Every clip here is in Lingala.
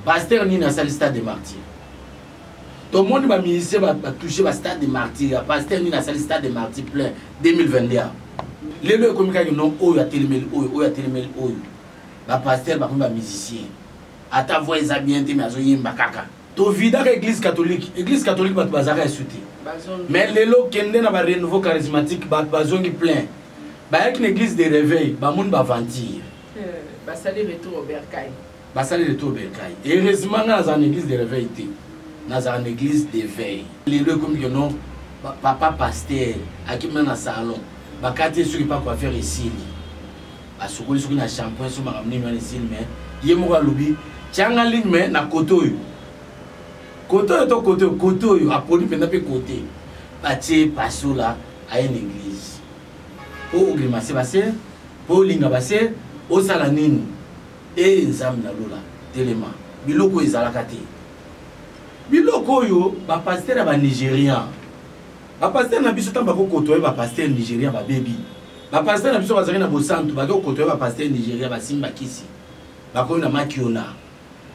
Pasteur nini asali stade de martyr? Tomoni ba musiciens ba, ba toucher ba stade de martyr. Pasteur nini asali stade de martyr plein 2021. Lelo ekomi kaka non oyo atelemeli oyo, oyo atelemeli oyo. Ba pasteur bakomi ba musiciens. Ata voix eza bien te mais azoyemba kaka. Tovidaka église catholique. Église catholique bato bazalaka esu te. Mais lelo kende na ba renouveau charismatique bato bazongi plein. Bayaki na église de réveil, bamoni ba aventure. Euh, basali retour au bercail. Basali retour au bercail. Heureusement nga nazala na église de réveil te. Nazala na église d'éveil. Lelo ekomi que non papa pasteur akima na salon. Bakati ye soki pa coiffeur esili. Basokoli soki na shampoing so makambo nini wana esili mais ye moko alobi tianga ligne mais na kote oyo. Kote oyo to kote oyo, kote oyo aponi mpenza mpe kote. Batie pasola aye na église. Po ogrimase base, po olinga base, osala nini? Ee Nzambe na lola, telema. Biloko oyo ezalaka te. Biloko oyo ba pasteur ya ba Nigerian. Ba pasteur na biso ntango bako kotoye ba pasteur Nigerian babebi. Ba pasteur na biso bazalaki na bosantu, bake kotoye ba pasteur Nigerian basimba kisi. Bakomi na makiona.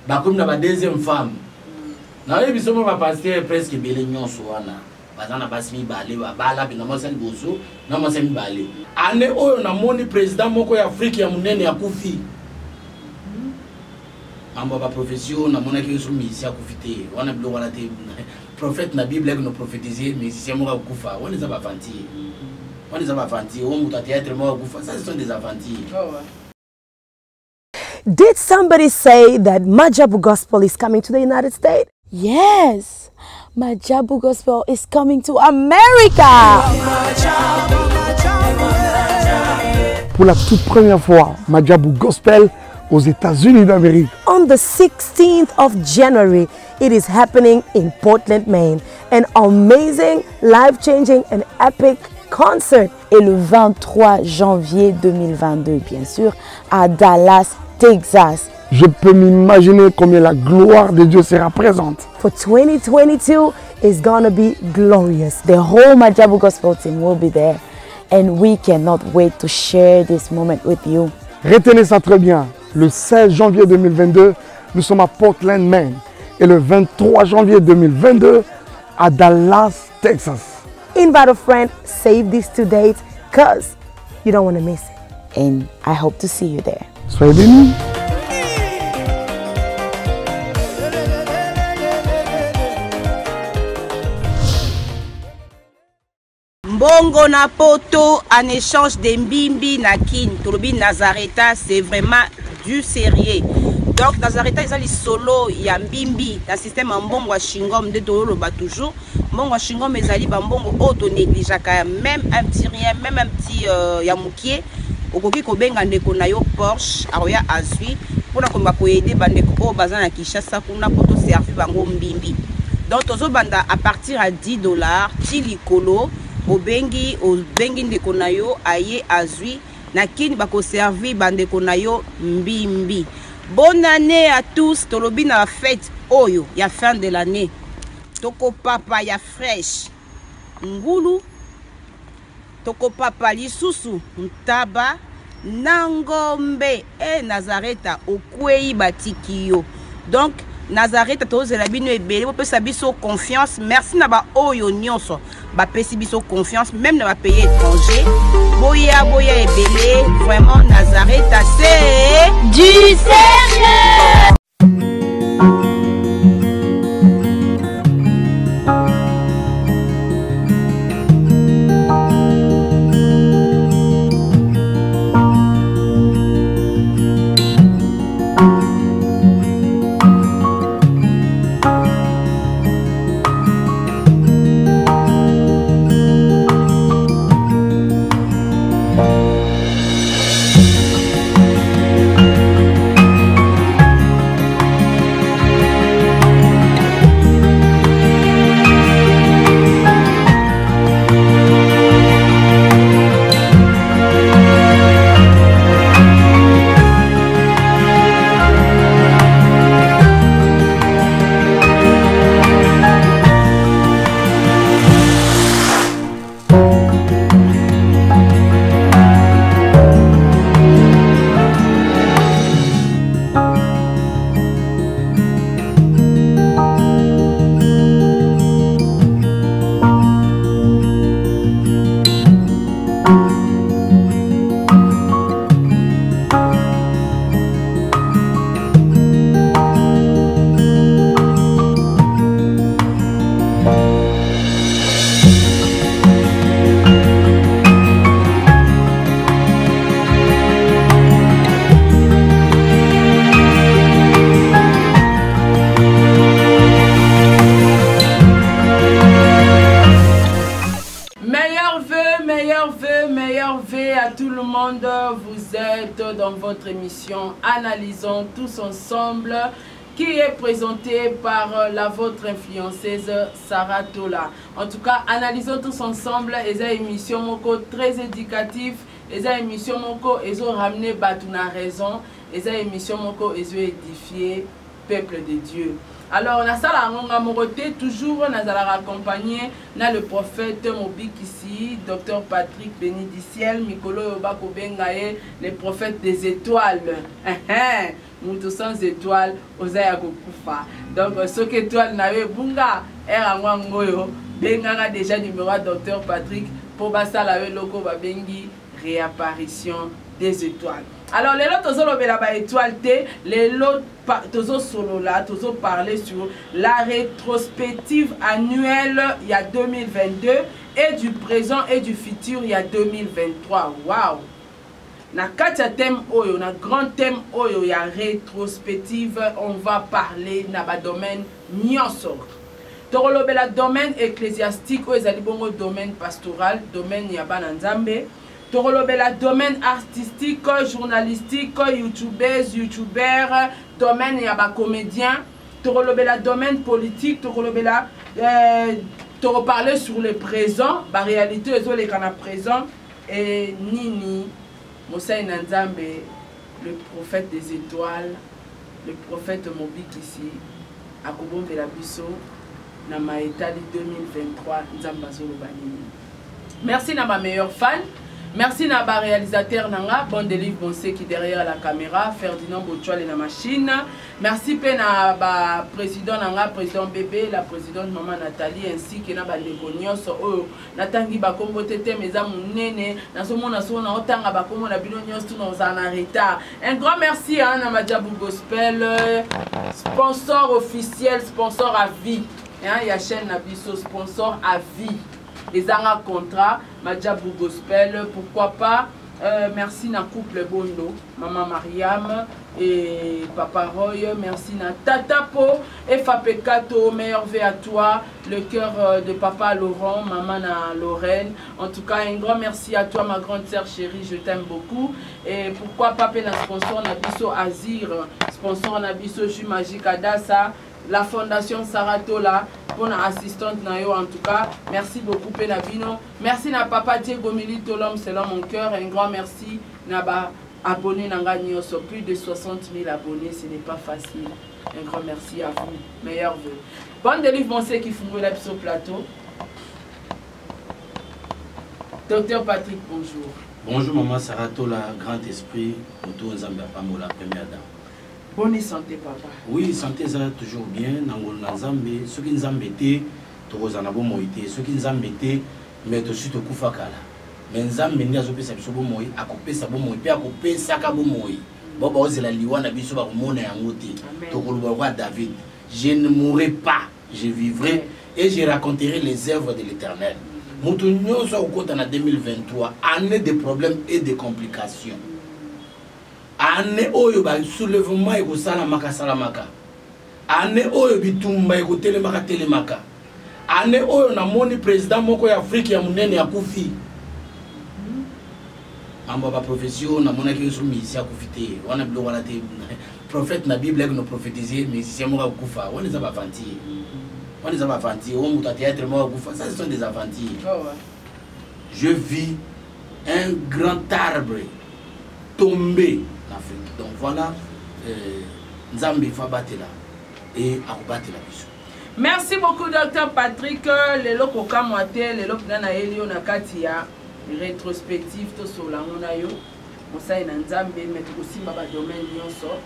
Bakomi na ba deuxième femme. Nayebi biso mo ba pasteur presque ebele nyonso wana. Baza na basi mibale, babala bina mwasi ya liboso na mwasi ya mibale. Année oyo namoni président moko ya Afrique ya monene akufi. Mambo ya ba prophétie oyo namonaki yo so musicien akufi te, wana biloko wana te. Prophète na Bible ayaki no prophétiser musicien moko akufa, wana eza ba aventure. Wana eza ba aventure, oyo moto ya théâtre moko akufa, ça ce sont des aventures. Oh, ouais. Did somebody say that Maajabu Gospel is coming to the United States? Yes, Maajabu Gospel is coming to America. Pour la toute première fois, Maajabu Gospel aux États-Unis d'Amérique. On the 16th of January, it is happening in Portland, Maine. An amazing, life-changing and epic concert. Et le 23 janvier 2022, bien sûr, à Dallas, Texas. Je peux m'imaginer combien la gloire de Dieu sera présente. For 2022 is gonna be glorious. The whole Maajabu Gospel team will be there and we cannot wait to share this moment with you. Retenez ça très bien. Le 16 janvier 2022, nous sommes à Portland, Maine. Et le 23 janvier 2022, à Dallas, Texas. Invite a friend, save these two dates, because you don't want to miss it. And I hope to see you there. Soyez bénis. Mbongo na poto en échange de mbimbi na kin tolobi Nazareta, c'est vraiment du sérieux. Donc Nazareta eza lisolo ya mbimbi na système ya mbongo ya chingom nde toloba toujours. Mbongo ya chingom ezali ba mbongo oyo to négligeaka, même un petit rien, même un petit ya mukie. Okoki kobenga ndeko na yo Porsche akoya azwi mpona komba koyede ba ndeko oyo baza na Kinshasa kuna po to servir bango mbimbi. Donc tozobanda à partir ya 10 $ ti likolo, obengi ndeko na yo aye azwi na kini bakoservi bandeko na yo mbimbi. Bonne année à tous. Tolobi na fête oyo ya fin de l'année tokopapa ya fraîche ngulu, tokopapa lisusu ntaba na ngombe. E Nazareta okwei batiki yo. Donc Nazareta tozela bino ebele, bopesa biso confiance. Merci na ba oyo nyonso bapesi biso confiance, même na ba pays étranger. Boya boya ebele, vraiment Nazareta c'est du sérieux. votre émission Analysons tous ensemble qui est présentée par la vôtre influenceuse Sarah Tola. En tout cas, analysons tous ensemble eza émission moko très éducative, eza émission moko ezo ramener bato na raison, eza émission moko ezo édifier peuple de Dieu. Alors nasala yango nga moko te, toujours nazalaka accompagné na le prophète Mobikisi, Docteur Patrick Béni du Ciel, mikolo oyo bakobenga ye le prophète des étoiles. Moto sans étoile oza ya kokufa. Donc soki étoile na yo ebunga, heure yango yango oyo bengaka déjà numéro ya Docteur Patrick mpo basala yo eloko babengi réapparition des étoiles. Alors lelo tozolobela ba étoile te, lelo tozosolola, tozoparler sur la rétrospective annuelle ya 2022 et du présent et du futur ya 2023. Wow! Na kati ya thème oyo, na grand thème oyo ya rétrospective, on va parler na ba domaine nyonso. Tokolobela domaine ecclésiastique oyo ezali bongo domaine pastoral, domaine ya bana Nzambe. Tokolobela domaine artistique, journalistique, youtubeuse, youtubeur, domaine ya ba comédien. Tokolobela domaine politique, tokolobela tokoparler sur le présent, ba réalité ezoleka na présent et nini mosali na Nzambe, le prophète des étoiles, le prophète Mobikisi akobombela biso na maetali 2023 Nzambe azoloba nini. Merci na ba meilleur fan. Merci na ba réalisateur nanga, bon délivre bon qui derrière la caméra, Ferdinand Bochwale na machine. Merci pe na ba président nanga, président bébé, la présidente maman Nathalie ainsi que na ba ndeko nyonso oyo natangi ba kombo tete meza munene, nazomona so na otanga ba kombo na bino nyonso tout na na retard. Un grand merci hein, na Madjabou Gospel, sponsor officiel, sponsor à vie. Hein, ya chaîne na biso sponsor à vie. Ezanga contrat Madjabou Gospel, pourquoi pas. Merci na couple Bondo, maman Mariam et papa Roy. Merci na Tata Po et Fapekato, meilleur vœu à toi, le cœur de papa Laurent, maman na Lorraine. En tout cas, un grand merci à toi, ma grande sœur chérie, je t'aime beaucoup. Et pourquoi pas na sponsor na biso Azir, sponsor na biso Jus Magique Adassa, la fondation Saratola, pour na assistante na yo. En tout cas, merci beaucoup Penabino. Merci na papa Diego Milito, l'homme selon mon cœur. Un grand merci na ba abonnés nanga nyonso, plus de 60 000 abonnés, ce n'est pas facile. Un grand merci à vous, meilleurs vœux. Bonne délivre, bon qui fungule la biso plateau. Docteur Patrick, bonjour. Bonjour maman Saratola, grand esprit, autour Nzambe Pambola, première dame. Bonne santé papa. Oui, santé ça toujours bien, nangolo na Nzambe, soki Nzambe te, tokozana bomoi te, soki Nzambe te, mais tosi tokufa kala. Mais Nzambe nde azopesa biso bomoi, akopesa bomoi pe akopesaka bomoi. Bo ba ozela liwa na biso bakomona yango te. Amen. Tokoloba roi David, je ne mourrai pas, je vivrai et je raconterai les œuvres de l'Éternel. Mutu nyonso akokota na 2023, année de problèmes et de complications. Année oyo ba soulèvement ekosalamaka salamaka. Année oyo bitumba ekotelemaka telemaka. Année oyo namoni président moko ya Afrique ya munene akufi. Mambo ba prophétie oyo namonaki yo so musicien akufi te. Wana biloko wana te. Prophète na Bible no prophétiser musicien moko akufa. Wana eza ba aventure. Wana eza ba aventure. Oyo moto ya théâtre moko akufa. Ça ce sont des aventures. Oh ouais. Je vis un grand arbre tombé en Afrique. Donc voilà, Nzambe fa batela et akobatela biso. Merci beaucoup docteur Patrick. Lelo kokamwa te, lelo pina na elio na kati ya rétrospective to solango na yo. Mosai na Nzambe mais tokosimba ba domaine nyonso.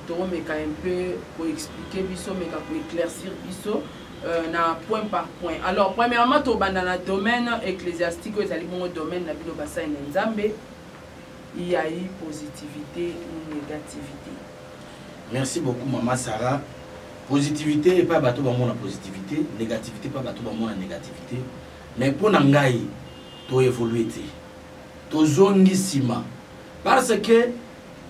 Tokomeka un peu ko expliquer biso, meka ko éclaircir biso. Na point par point. Alors premièrement tobanda na domaine ecclésiastique oyo ezali bongo domaine na bino basai na Nzambe. Il y a eu positivité ou négativité. Merci beaucoup maman Sarah. Positivité et pas bateau ba mona positivité, négativité pas bateau ba mona négativité. Mais pour ngai to évoluer te. To zongi sima. Parce que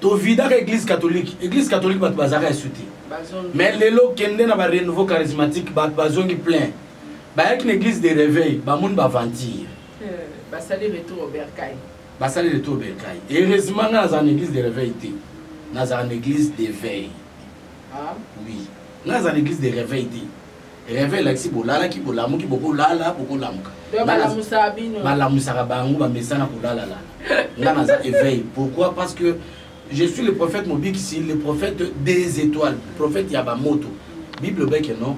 to vida l'église catholique, église catholique bato bazaka esuti. Bazongi. Mais lelo kende na ba renouveau charismatique ba bazongi plein. Ba avec l'église de réveil, ba moun ba ventir. Ba sali retour au bercail. Basali retour bercail. Heureusement nga naza na église de réveil te. Naza na église d'éveil. Ah. Oui. Nga naza na église de réveil te. Réveil elakisi bolalaki bolamuki bokolala bokolamuka. Balamusaka bino. Balamusaka bango bamesana kolalalala. Nga naza éveil. Pourquoi? Parce que je suis le prophète Mobikisi, le prophète des étoiles, prophète ya ba moto. Bible beke non.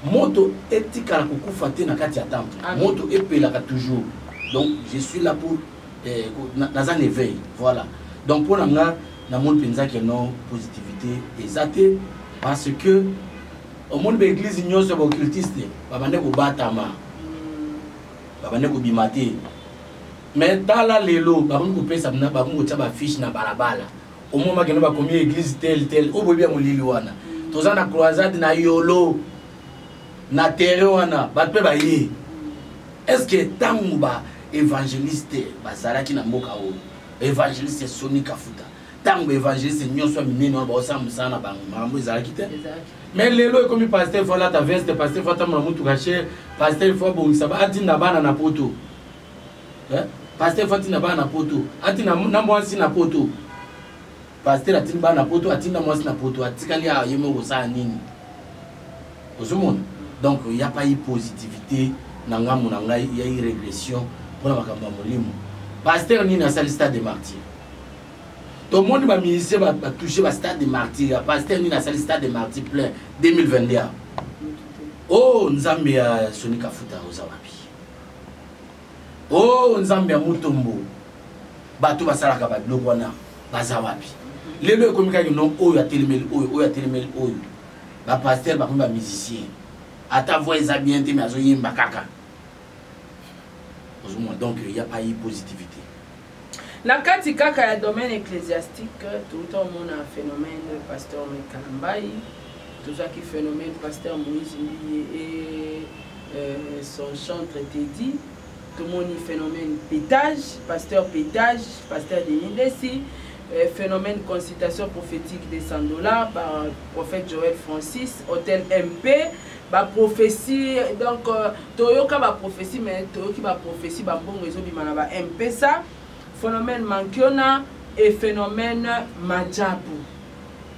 Moto etikala kokufa te na kati ya temple. Moto epelaka toujours. Donc je suis là pour eh, naza na éveil. Voilà. Donc mpo na nga namoni mpenza ke non positivité eza te parce que omoni baeglise nyonso ya baoccultiste babande kobatama babande kobima te mais tala lelo bakomi kopesa bakomi kotia bafiche na balabala omoi bakende bakomi église tel tel oyo boyebi ya molili wana toza na croisade na yolo na terrain wana bato mpe baye est ce que ntango ba évangéliste bazalaki na mboka oyo évangéliste soni kafuta ntango évangéliste nyonso ya minene wana baosala mosala na bango makambo ezalaki te mais lelo ekomi pasteur fo alata veste pasteur fo atambola motuka cher pasteur fo abongisa atinda bana na poto eh? pasteur fo atinda bana na poto atinda na mwasi na poto pasteur atindi bana na poto atinda mwasi na poto atikali awa ye moko kosala nini ozomona donc ya pas eu positivité na ngambo na ngai ya eu régression mpona makambo ya molimo pasteur nini asali stade de martyr tomoni bamusicien batouche ba stade de martyr ya pasteur nini asali stade de martyr plein 2021 o oh, nzambe ya soni kafuta oza wapi o oh, nzambe ya mutombo bato basalaka babiloko wana baza wapi lelo ekomi kaka no oyo atelemeli oyo oyo atelemeli oyo bapaster bakomi bamusicien ata voi eza bien te me azoyemba kaka ozomona donc ya pas eu positivité na kati kaka ya domaine ecclésiastique touta omona phénomène pasteur mekalambai tozwaki phénomène pasteur moïse mbiye et euh, son chantre teddy tomoni phénomène pétage pasteur pétage pasteur denis desi euh, phénomène consultation prophétique de 100 dollars par prophète Joël Francis, hôtel MP, ba prophétie donc euh, toyoka ba prophétie mais toyoki ba prophétie ba mbongo ezobima na ba MP ça phénomène mankiona et phénomène majabu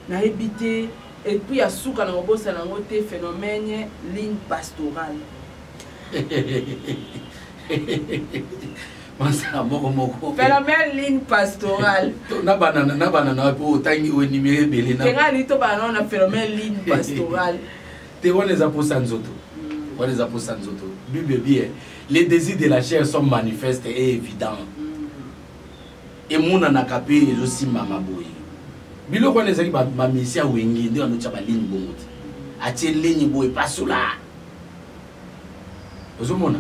nayebi te et puis ya suka na kobosana yango te phénomène ligne pastorale masala moko moko phénomène ligne pastorale na banana na banana mpo otangi oenimere ebele tengali to banana na phénomène ligne pastorale te wana eza mposa nzoto mm. wana eza mposa nzoto bible bien les désirs de la chair sont manifestes et évidents mm. emonanaka mpe ezosimbama boye biloko wana ezalaki bamisi ya wenge nde banotya baligne bongo te atie ligne boye pasola ozomona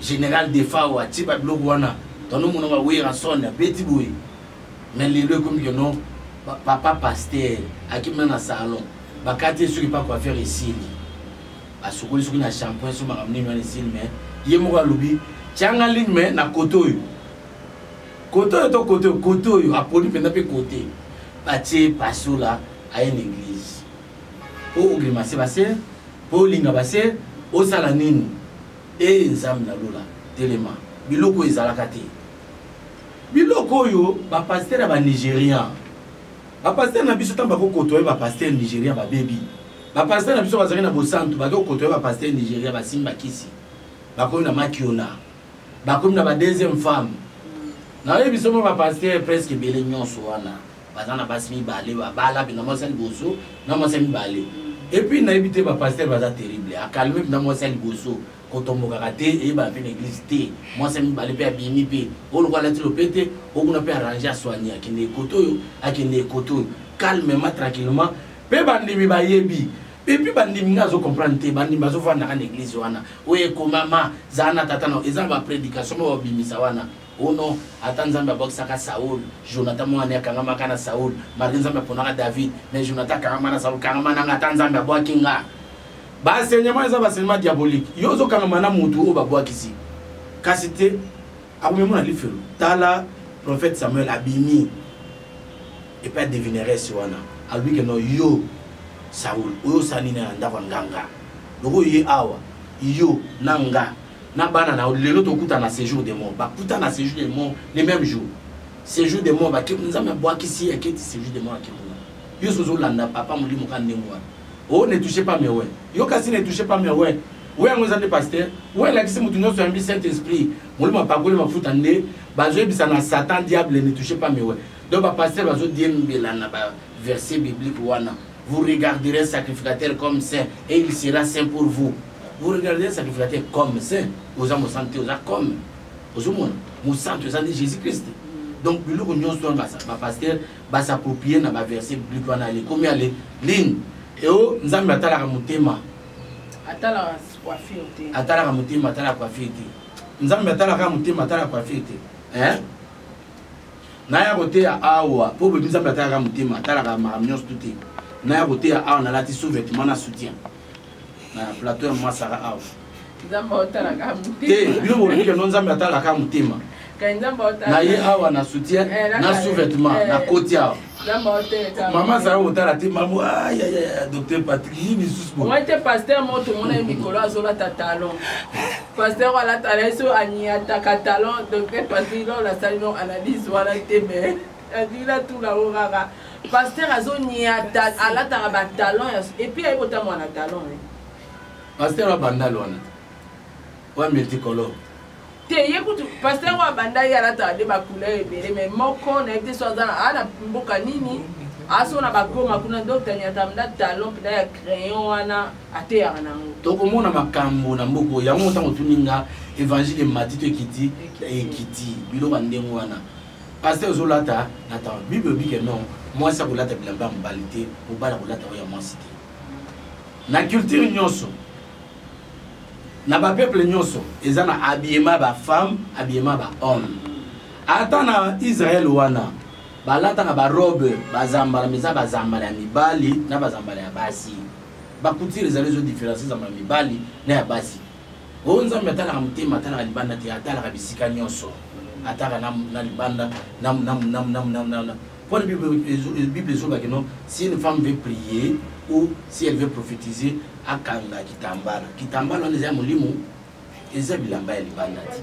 général defao atie babiloko wana tonomona bawerrason abeti boye mais lelo ekomi ke non papa pasteur akimi na salon bakati ye soki pa coiffure esili basokoli soki na shampoing so makambo nini wana esili mais ye moko alobi tyanga ligne mais na kote oyo kote oyo to kote oyo kote oyo aponi mpenza mpe kote batie pasola aye na église mpo ogrimase basere mpo olinga basere osala nini e nzambe na lola telema biloko oyo ezalaka te biloko oyo bapastere ya banigérian bapastere na biso ntango bakokotoye bapastere nigérian babebi bapastere na biso bazalaki na bosantu bake kokotoye bapastere nigérian basimba kisi bakomi na makiona bakomi na ba deuxième femme nayebi biso mo bapastere presque ebele nyonso wana baza na basi mibale babala mpenza mwasi ya liboso na mwasi ya mibale epuis nayebi te bapastere baza terrible akalme mpenza mwasi ya liboso kotombokaka te eyebana mpe na eglise te mwasi ya mibale mpe abimi mpe oyo lokola alati lopete okuna mpe arrange aswani akende ekote oyo akende ekote oyo calmement tranquillement mpe bandimi bayebi epuis bandimi ngai azo comprendre te bandimi bazofandaka na eglise wana oyo ekomama zala na tata na eza na baprédication mo babimisa wana Oh non, ata Nzambe abwakisaka Saul, Jonathan mwana akangamaka na Saul, malgré Nzambe aponaka David, mais Jonathan akangama na Saul, kangama na nga ata Nzambe abwaki nga. Ba enseignement eza ba enseignement diabolique. Yo ozokangama na mutu oyo babwakisi. Kasi te akomema na lifelo. Tala prophète Samuel abimi epai ya devineresse wana alobi ke no yo Saul oyo osala nini na ndako ya nganga loko ye awa yo na nga Na bana na lelo tokuta na séjour de mort. Bakuta na séjour de mort le même jour. Séjour de mort bake Nzambe abwakisi ye aketi séjour de mort ake kuna. Yo sozo olanda papa molimo ka ndenge wana. Oh ne touchez pas mes ouais. Yo kasi ne touchez pas mes ouais. We yango eza nde pasteur. We elakisi moto nyonso yambi Saint-Esprit. Molimo apakoli mafuta nde bazoyebisa na Satan diable ne touchez pas mes ouais. Donc ba pasteur bazodiembela na ba verset biblique wana. Vous regarderez un sacrificateur comme saint et il sera saint pour vous. Vous regardez un sacrificateur comme saint, oza mosantu te, oza comme ozomona mosantu eza nde Jésus Christ. Donc biloko nyonso wana ba pasteur ba s'approprier na ba verset biblique wana ale komi ale ligne eo Nzambe atalaka motema. Atalaka coiffure te. Atalaka motema, atalaka coiffure te. Nzambe atalaka motema, atalaka coiffure te. Hein? Naya koteya awa mpo boyebi Nzambe atalaka motema, atalaka makambo nyonso tu te. Naya koteya awa nalati sous-vêtement na soutien na plateau ya Masara awa. Nzambe atalaka motema te. Bino bolobi ke no Nzambe atalaka motema. Kai Nzambe atalaka. Na ye awa na soutien Eh, na sous-vêtement eh. na koti awa. Nzambe atalaka. Mama azala kotala te mama ayayaya docteur Patrick nini lisusu boye? Omoni te pasteur moko tomona ye mikolo azolata talon. Pasteur oyo alata na ye so aniataka talon. Docteur Patrick lolo asali no analyse wana te mais andimi natuna yango kaka. Pasteur azoniata alataka ba talon ya et puis ayebi kotambola na talon. Eh. Pasteur wa bandal wana wa multicolore. Te ye kutu pasteur oyo abanda ye alataka nde ba couleur ebele mais moko nayebi te so aza na aa na mboka nini aso na bagoma kuna donc aniataka mpenza talon mpenza ya crayon wana ateyaka nango. Tokomona makambo na mboka oyo yango ntango otuni nga évangile emati to ekiti ekiti biloko ya ndenge wana. Pasteur ozolata na talon, Bible elobi ke non, mwasi akolata bilamba ya mobali te, mobali akolata oyo ya mwasi te. Na culture nyonso, na ba peuple nyonso eza na habillement ba femme, habillement ba homme. Ata na Israël wana balataka ba robe bazambala, mais eza bazambala ya mibali na bazambala ya basi. Ba couture ezali ezo différencier zambala ya mibali na ya basi. Oyo Nzambe atalaka motema, atalaka libanda te, atalaka bisika nyonso. Atalaka na libanda, na, na, na, na, na, na, na. Pour la Bible, Bible ezoba que non, si une femme veut prier ou si elle veut prophétiser, akanga kitambala. Kitambala wana eza ya molimo, eza bilamba ya libanda te.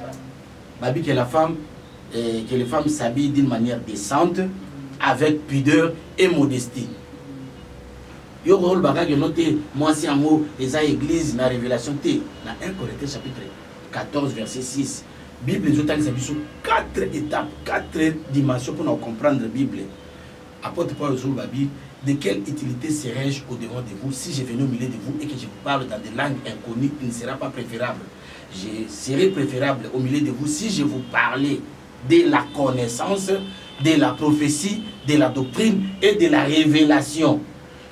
Babi que la femme, eh, que les femmes s'habillent d'une manière décente, avec pudeur et modestie. Yo kolobaka ke no te, mwasi yango eza église na révélation te. Na 1 Corinthiens chapitre 14 verset 6, Bible ezotalisa biso 4 étapes, 4 dimensions pour comprendre Bible. Apôtre Paul ozoloba bi, de quelle utilité serais-je au devant de vous si je venais au milieu de vous et que je vous parle dans des langues inconnues, il ne sera pas préférable. Je serai préférable au milieu de vous si je vous parlais de la connaissance, de la prophétie, de la doctrine et de la révélation.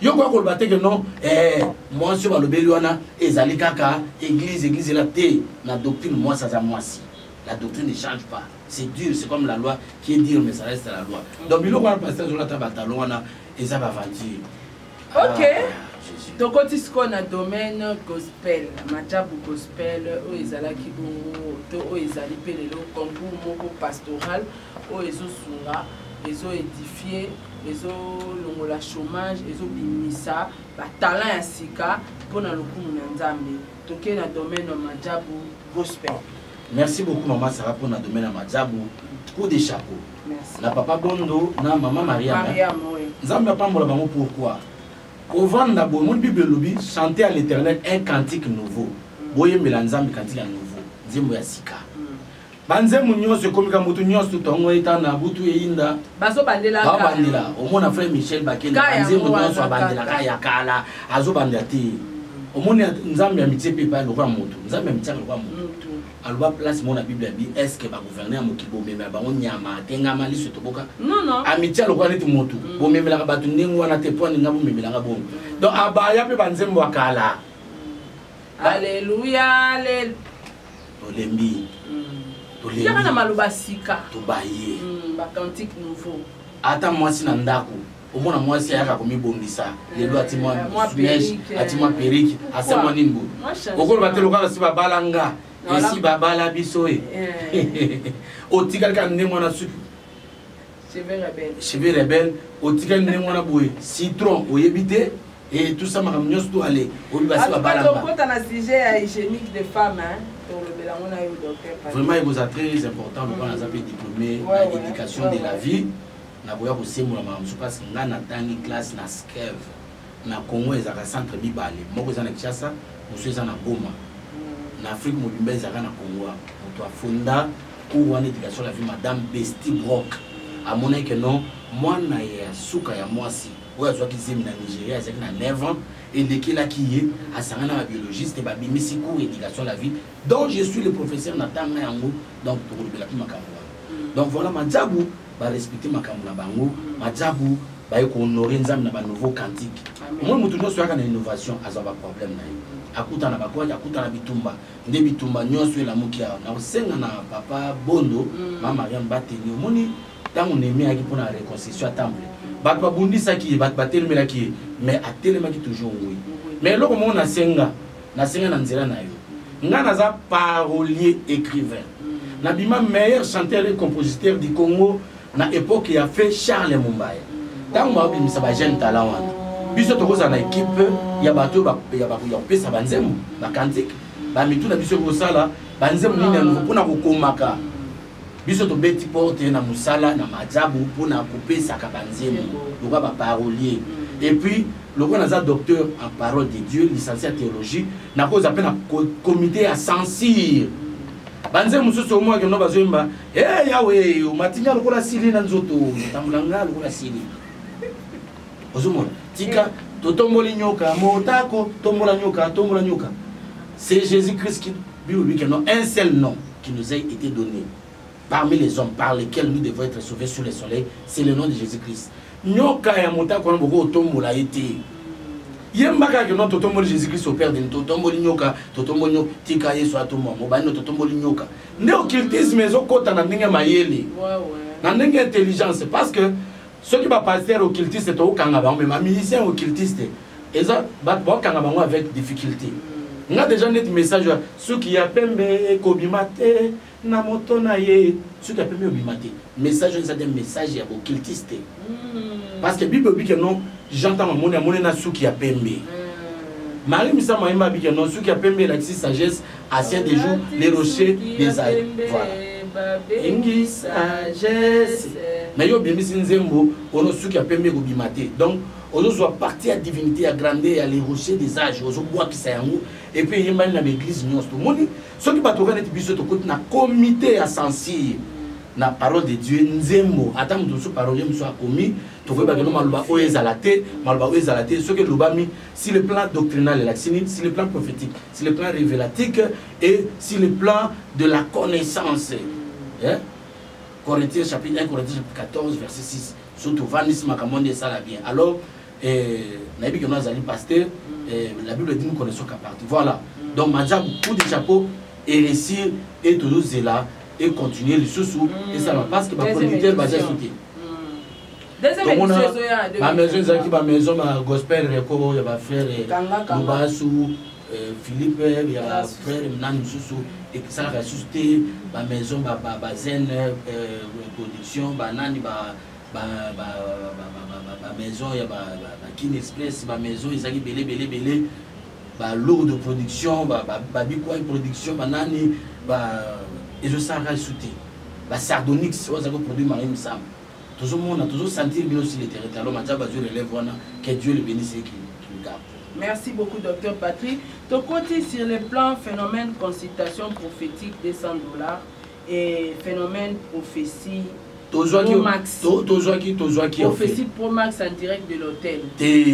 Yo kwa koloba te ke non, eh, mwasi oyo balobeli wana ezali kaka église, église ela te. Na doctrine, mwasi aza mwasi. La doctrine ne change pas. C'est dur, c'est comme la loi qui est dure, mais ça reste la loi. Donc, biloko wana pasteur azolata ba talon wana eza ba aventure. Ok. Ah, Jésus. Tokoti sikoyo na domaine gospel, Maajabu gospel oyo ezalaki bongo to oyo ezali mpe lelo concours moko pastoral oyo ezosunga, ezoédifie, ezolongola chômage, ezobimisa ba talent ya sika mpona lokumu na Nzambe. Toke na domaine ya Maajabu gospel. Merci beaucoup Maman Sarah pour na domaine ya Maajabu. Coup de chapeau. Merci. Na papa Bondo na Maman Mariam. Mariam, oui. Nzambe apambola bango pourquoi? Kovanda boye, moni Bible elobi, chanter à l'Éternel un cantique nouveau. Boyembela Nzambe cantique ya nouveau, nzembo ya sika. Ba nzembo nyonso ekomi ka moto nyonso tongo etana butu eyinda. Bazobandela kala. Bazobandela. Omona frère Michel Bakenda, Kaya ba nzembo yango nyonso wana abandela kaka. kaka ya kala, azobandela te. Omoni Nzambe ya mitie pe epai lokola moto. Nzambe ya mitie lokola moto. Moto. Aloba place mona Bible ya bi, est-ce que ba gouverneur ya mokili bomemela bango nyama, atengama, liso etoboka? Non, non. Amitia lokola neti moto. Bomemelaka bato ndenge wana te, po aninga bomemelanga bongo. Donc, abaya pe ba nzembo ya kala. Alléluia, alléluia. Tolembi. Tolembi. Yaka na maloba sika. Tobaye. Ba cantique nouveau. Ata mwasi na ndako, omona mwasi ayaka komibongisa. Lelo ati mwa Mwa mèche, perruque, ati mwa perruque, Pourquoi? asa mwa nini boye? Mwa changement. Okoloba te lokola si babalanga. Voilà. Esi babala biso e. Otikali kaka ndenge wana suki. Cheveux rebelle. Cheveux rebelle, otikali ndenge wana boye. Citron oyebi te. Et tout ça, makambo nyonso to ale oyo basi babalanga. Tokota na sujet ya hygiénique de femme, hein. Tolobela ngo na yo, docteur Patrick. Vraiment ekozala très important lokola naza mpe diplômé na éducation de la vie, nakoya kosembola makambo mosusu parce que ngai natangi classe na SCEV. Na Congo ezalaka centre mibale, moko eza na Kinshasa, mosusu eza na Goma. Na Afrique mobimba ezalaka na Congo. Awa moto afonda cours wana, éducation la vie, madame Besti Brock, amonaki ke non, mwana ya suka ya mwasi oyo azwaki zemi na Nigeria azalaki na 9 ans, elekelaki ye, asangani na babiologiste, babimisi cours éducation la vie dont je suis le professeur na tanga yango. Donc tokolobelaki makambo wana. Donc voilà, Madjabu barespecte makambo na bango. Madjabu baye kohonorer Nzambe na banouveau cantique. Omoi motu nyonso oyaka na innovation azwa baproblème na ye, akuta na bakwaki, akuta na bitumba. Nde bitumba nyonso elamuki awa. Nakosenga na papa Bondo, ma Mariam Bateni. Omoni ntango Nehemi ayaki mpona reconstruction ya temple, bato babundisaki ye, bato batelemelaki ye, mais atelemaki toujours ngwi. Mais eloko moko nasenga na nzela na yo, ngai naza parolier écrivain, nabima meilleur chanteur et compositeur du Congo na époque ya feu Charles Mumbaya. Ntango babimisa bajeune talent wana, biso tokozala na équipe ya bato ya kopesa banzembo, bacantique, bamitu na biso ekosala banzembo nini ya nouveau mpona kokomaka. Biso tobeti porte na mosala na Madjabu mpona kopesaka banzembo lokola baparolier. Et puis lokola naza docteur en parole de Dieu, licencié ya théologie, nakozala mpe na comité ya censure banzembo mosusu. Omwaki no bazoyemba e yawe omatinga lokola sili na nzoto, otambola nga lokola sili. Ozomona, tika totomboli nyoka motako, tombola nyoka, tombola nyoka. C'est Jésus Christ qui Bible dit que non, un seul nom qui nous a été donné parmi les hommes par lesquels nous devons être sauvés sous le soleil, c'est le nom de Jésus Christ. Nyoka ya motako wana boko otombola ye te. Yembaka ke non, totomboli Jésus Christ au père de, totomboli nyoka, totomboli nyoka, tika Yesu atombola mobali. Totomboli nyoka nde occultisme ezokɔta na ndenge mayele, na ndenge intelligence, parce que soki bapasteur occultiste tokokanga bango, mais bamusicien occultiste eza bato bakokanga bango avec difficulté. Nga déjà neti message ya suki ya pembe ekobima te na moto na ye, suki ya pembe obima te, message oyo eza de message ya baoccultiste, parce que Bible elobi ke non, Jean ntango amoni, amoni na suki ya pembe. Marie Misamu ayemba abike non, suki ya pembe elakisi sagesse, ancien des jours, les rochers des âges. Voilà, engi sagesse. Mais yo obimisi nzembo ono suki ya pembe ekobima te. Donc ozozwa partie ya divinité ya grandeur ya les rochers des âges, ozobwakisa yango. Et puis eyembani na baeglise nyonso. Tomoni soki bato oka neti biso tokoti na comité ya censure na parole de Dieu, nzembo ata moto mosusu, parolier mosusu akomi, tokoyebaka no maloba oyo ezala te, maloba oyo ezala te. Soki elobami sur le plan doctrinal elakisi nini, sur le plan prophétique, sur le plan révélatique et sur le plan de la connaissance, hein? Corinthiens chapitre 1 Corinthiens chapitre 14 verset 6. Surtout tovandisi makambo nde esala bien. Alors nayebi ke no azali pasteur, la Bible dit: nous connaissons qu'à partir. Voilà, donc Madjabu, coup de chapeau et réussir et tozozela et continuer lisusu esalama, parce que baproducteur baza esu te. Tomona bamaison ezalaki bamaison bagospel record ya bafrère Lubasu, Philippe, ya frère nani mosusu, esalaka lisusu te. Bamaison bazen production, banani, bamaison ya bakine express, bamaison ezalaki ebele ebele ebele, balourde production, babikwai production, banani, ezosalaka lisusu te. Basardonyx oyo azalaki koproduire Marie Misamu, tozomona, tozosentir bino sur le terrain. Alors Madjabu azwi relève wana, que Dieu le bénisse et qu'il le garde. Merci beaucoup, docteur Patrick. Tokoti sur le plan phénomène consultation prophétique 200 $ et phénomène prophétie tozwaki Pro Max. Tozwaki Prophétie Pro Max en direct de l'hôtel. Te,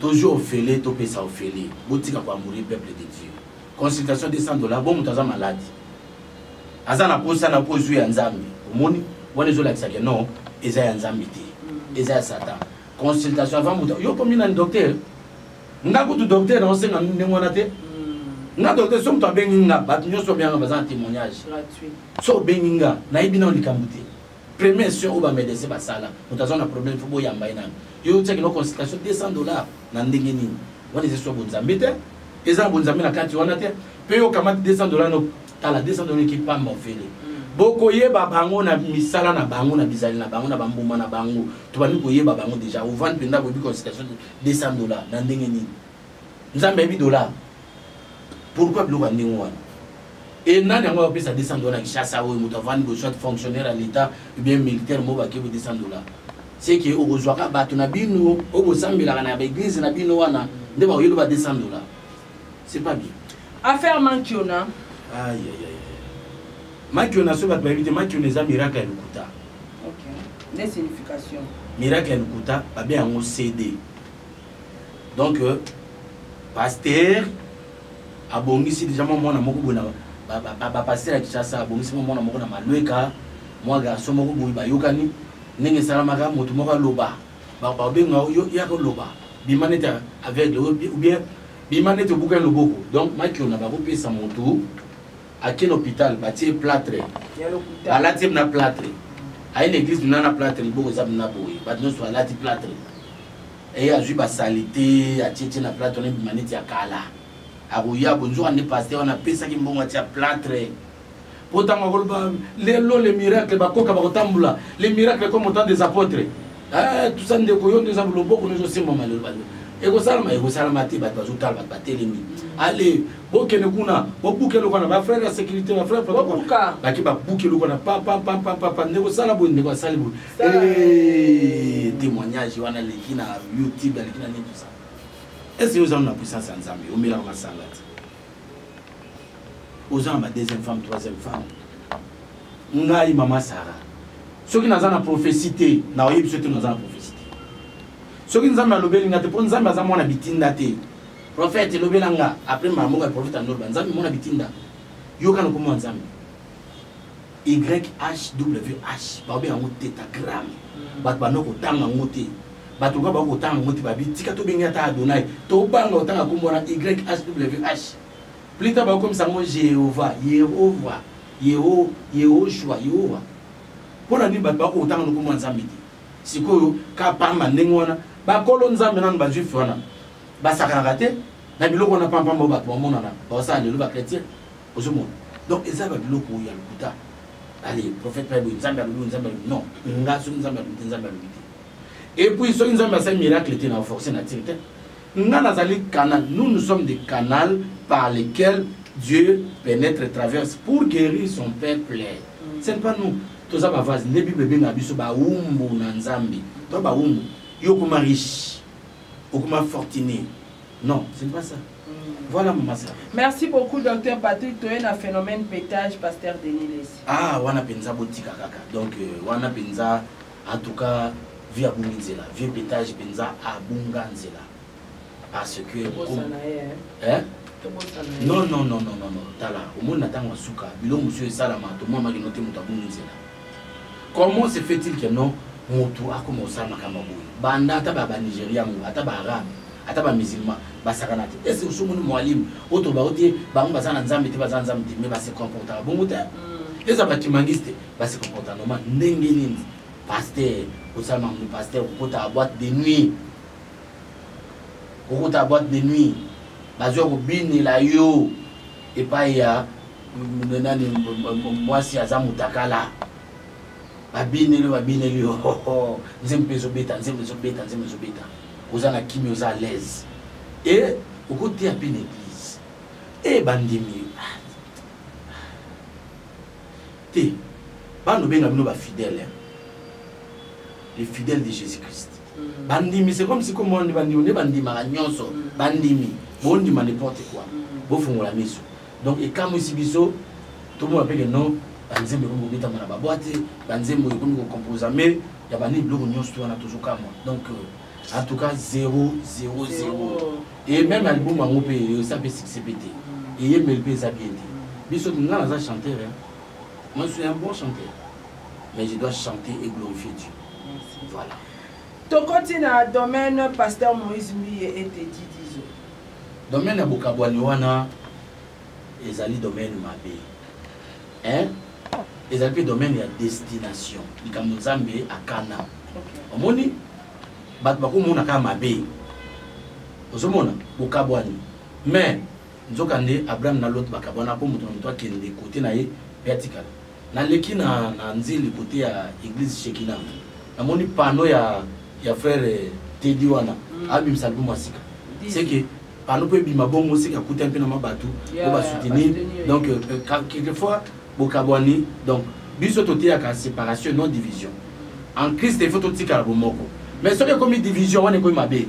tozwi ofele, topesa ofele. Botika koamourir, peuple de Dieu. Consultation 200 $, bon, moto aza malade, aza na posa na po ozwi ya Nzambe. Omoni wana ezolakisaka non, eza ya Nzambe te, eza ya Satan. Consultation avant moto yo komi nani docteur? Nga kutu docteur naosenga ndenge wana te. Nga docteur, so moto abengi nga, bato nyonso babenganga baza na témoignage. Gratuit. So obengi nga, nayebi nao likambo te. Premier soin oyo bamédecin basala, moto aza na problème, fo boyamba ye nano. Yo otiaki no consultation 200 $ na ndenge nini? Wana eza so bonzambe te, eza na bonzambe na kati wana te. Mpe yo okamati 200 $ no tala 200 $ ekipamba ofele. Bokoyeba bango na misala na bango, na bizali na bango, na bambuma na bango. Tobandi koyeba bango déjà. Ovandi mpenza boyebi consultation 200 $ na ndenge nini? Nzambe ayebi dollar? Pourquoi biloko ya ndenge wana? E nani yango akopesa 200 $ na Kinshasa oyo? Moto avandi boye, soit fonctionnaire ya l'État ou bien militaire mo bakebo 200 $, c'est que okozwaka bato na bino oyo bosambelaka na baeglise na bino wana nde bakoyelo ba 200 $. C'est pas bien. Affaire Mankiona. Aïe, aïe, aïe. Makiona, soki bato bayebi te, makiona eza miracle ya lokuta. Ok, nde signification. Miracle ya lokuta, babe yango CD. Donc pasteur abongisi déjà mwa mwana moko boye na bapasteur ya Kinshasa, abongisi mwa mwana moko na Malweka, mwa garçon moko boye. Bayokani ndenge esalamaka, moto moko aloba, babenga yo, yaka oloba, bima neti aveugle ou bien bima neti obukani loboko. Donc makiona, bakopesa motu ake na hôpital, batie plâtre. Ya lokuta. Balati ye na plâtre, aye na église mina na plâtre, liboko eza mina boye, bato nyonso balati plâtre. Eye azwi basaleté, atietie na plâtre wana, ebima neti ya kala. Akoya boye, nzoka nde pasteur wana apesaki mbongo atia plâtre, po ntango akoloba lelo le miracle, bakoka bakotambola, le miracle comme au temps des apôtres. Eh, tout ça, ndeko, yo nde eza loboko nde ezosimbama lelo, bato ekosalama, ekosalama te. Bato bazotala, bato batelemi, ale bokende kuna, bobuka eloko wana, bafrère ya sécurité, bafrère protocole. Bobuka. Baki babuki eloko wana, papapapapa, ndeko sala boye, ndeko asali boye. Sala. Eh, témoignage wana aleki na YouTube, aleki na nini, tout ça. Est ce que oza na puissance ya Nzambe? Omelaka masanga te, oza na ba deuxième femme, troisième femme. Ngai mama Sara, soki naza na prophétie te, naoyebi biso te naza na prophétie te. Soki Nzambe alobeli nga te, mpo Nzambe aza mwana bitinda te. Prophète elobela nga, après mama moko ya prophète andoloba, Nzambe mwana bitinda, yoka na komwa Nzambe YHWH, baobenga yango tétragramme. Bato banda kotanga yango te, bato loka bakotanga yango te, babi tika tobengi ata Adonai, tobanga kotanga kombo wana YHWH. Plus tard bakomisa yango Jehova, Yehova, Yeho, Yehoshua, Yehova. Mpo na nini bato bakotanga no kombo ya Nzambe te? Sikoyo ka pamba ndenge wana, bakolo Nzambe nanu bajuif wana basakanaka te na biloko wana pampamba oyo bato bamonana baosala lelo, bachrétien ozomona. Donc eza babiloko oyo ya lokuta. Allez, prophète pa boye, Nzambe alobi, Nzambe alobi. Non, nga soki Nzambe alobi te, Nzambe alobi te. Et puis soki Nzambe asali miracle te, na force nature te. Nga nazali canal. Nous, nous sommes des canaux par lesquels Dieu pénètre, traverse pour guérir son peuple. Ce n'est pas nous. Toza bavase nde Bible ebengaka biso bawumbu na Nzambe. To bawumbu, yo okoma riche, okoma fortuné? Non, ce n'est pas ça. Voilà, mama Sara. Merci beaucoup, docteur Patrick. Toye na phénomène pétage pasteur Denis Lesi. Ah, wana mpenza botika kaka. Donc wana mpenza, en tout cas, vie abungi nzela, vie pétage mpenza abunga nzela, parce que Tobosana ye, hein. Hein? Tobosana ye. Non, non, non, non, non, non. Tala, omoni na ntango ya suka, biloko mosusu esalama, tomwamaki no te, moto abungi nzela. Comment se fait-il que non, moto akoma kosala makambo ya boye? Banda ata banigéria yango, ata baarabe, ata bamusulman basakana te. Ese osomoni mwalimu oyo tolobako te, bango baza na Nzambe te, baza na Nzambe te, mais base comportaka bongo te. Eza bakimangisi te, base comportaka normal. Ndenge nini pasteur kosala makambo? Pasteur kokota boîte de nuit, kokota boîte de nuit, bazwa kobinela yo epai ya nani, mwasi aza motakala, babineli yo, babineli yo, nzembo mpe ezobeta, nzembo ezobeta, nzembo ezobeta, oza na kimi, oza à l'aise e okoteya mpe na église e bandimi te. Bana obenga bino bafidèle, les fidèles de Jésus Christ. Bandimi, c'est comme si komoni bandimi nde bandimaka nyonso. Bandimi bondima n'importe quoi, bofungola miso. Donc ekamwisi biso, tomona mpe ke non, banzembo ekomi kobetama na baboîte, banzembo ekomi kocomposame ya banini, biloko nyonso to wana tozokamwa. Donc en tout cas 0 0 0. Et même album yango mpe eza mpe succès mpe te, eyembeli mpe eza bien te. Biso, nga naza chanteur, hein. Moi, je suis un bon chanteur, mais je dois chanter et glorifier Dieu. Merci. Voilà. Tokoti na domaine pasteur Moïse Mbiye ete Didizo. Domaine ya bokabwani wana ezali domaine mabe, hein? Ezali mpe domaine ya destination, likambo Nzambe akana. Omoni bato bakomona kaka mabe, ozomona bokabwani, mais nzokande Abraham na Lot bakabwana mpo moto na moto akende kote na ye mpe atikala. Naleki na, na nzili kote ya église Shekina, namoni panneau ya, ya frère eh, Teddy wana abimisa album ya sika. C'est que panneau mpe ebima bongo seke akutani mpe na ma bato po basoutenir. Donc euh, euh, quelquefois bokabwani, donc biso toteyaka séparation non division. En Christ il faut totikala bomoko, mais soki ekomi division wana ekomi mabe.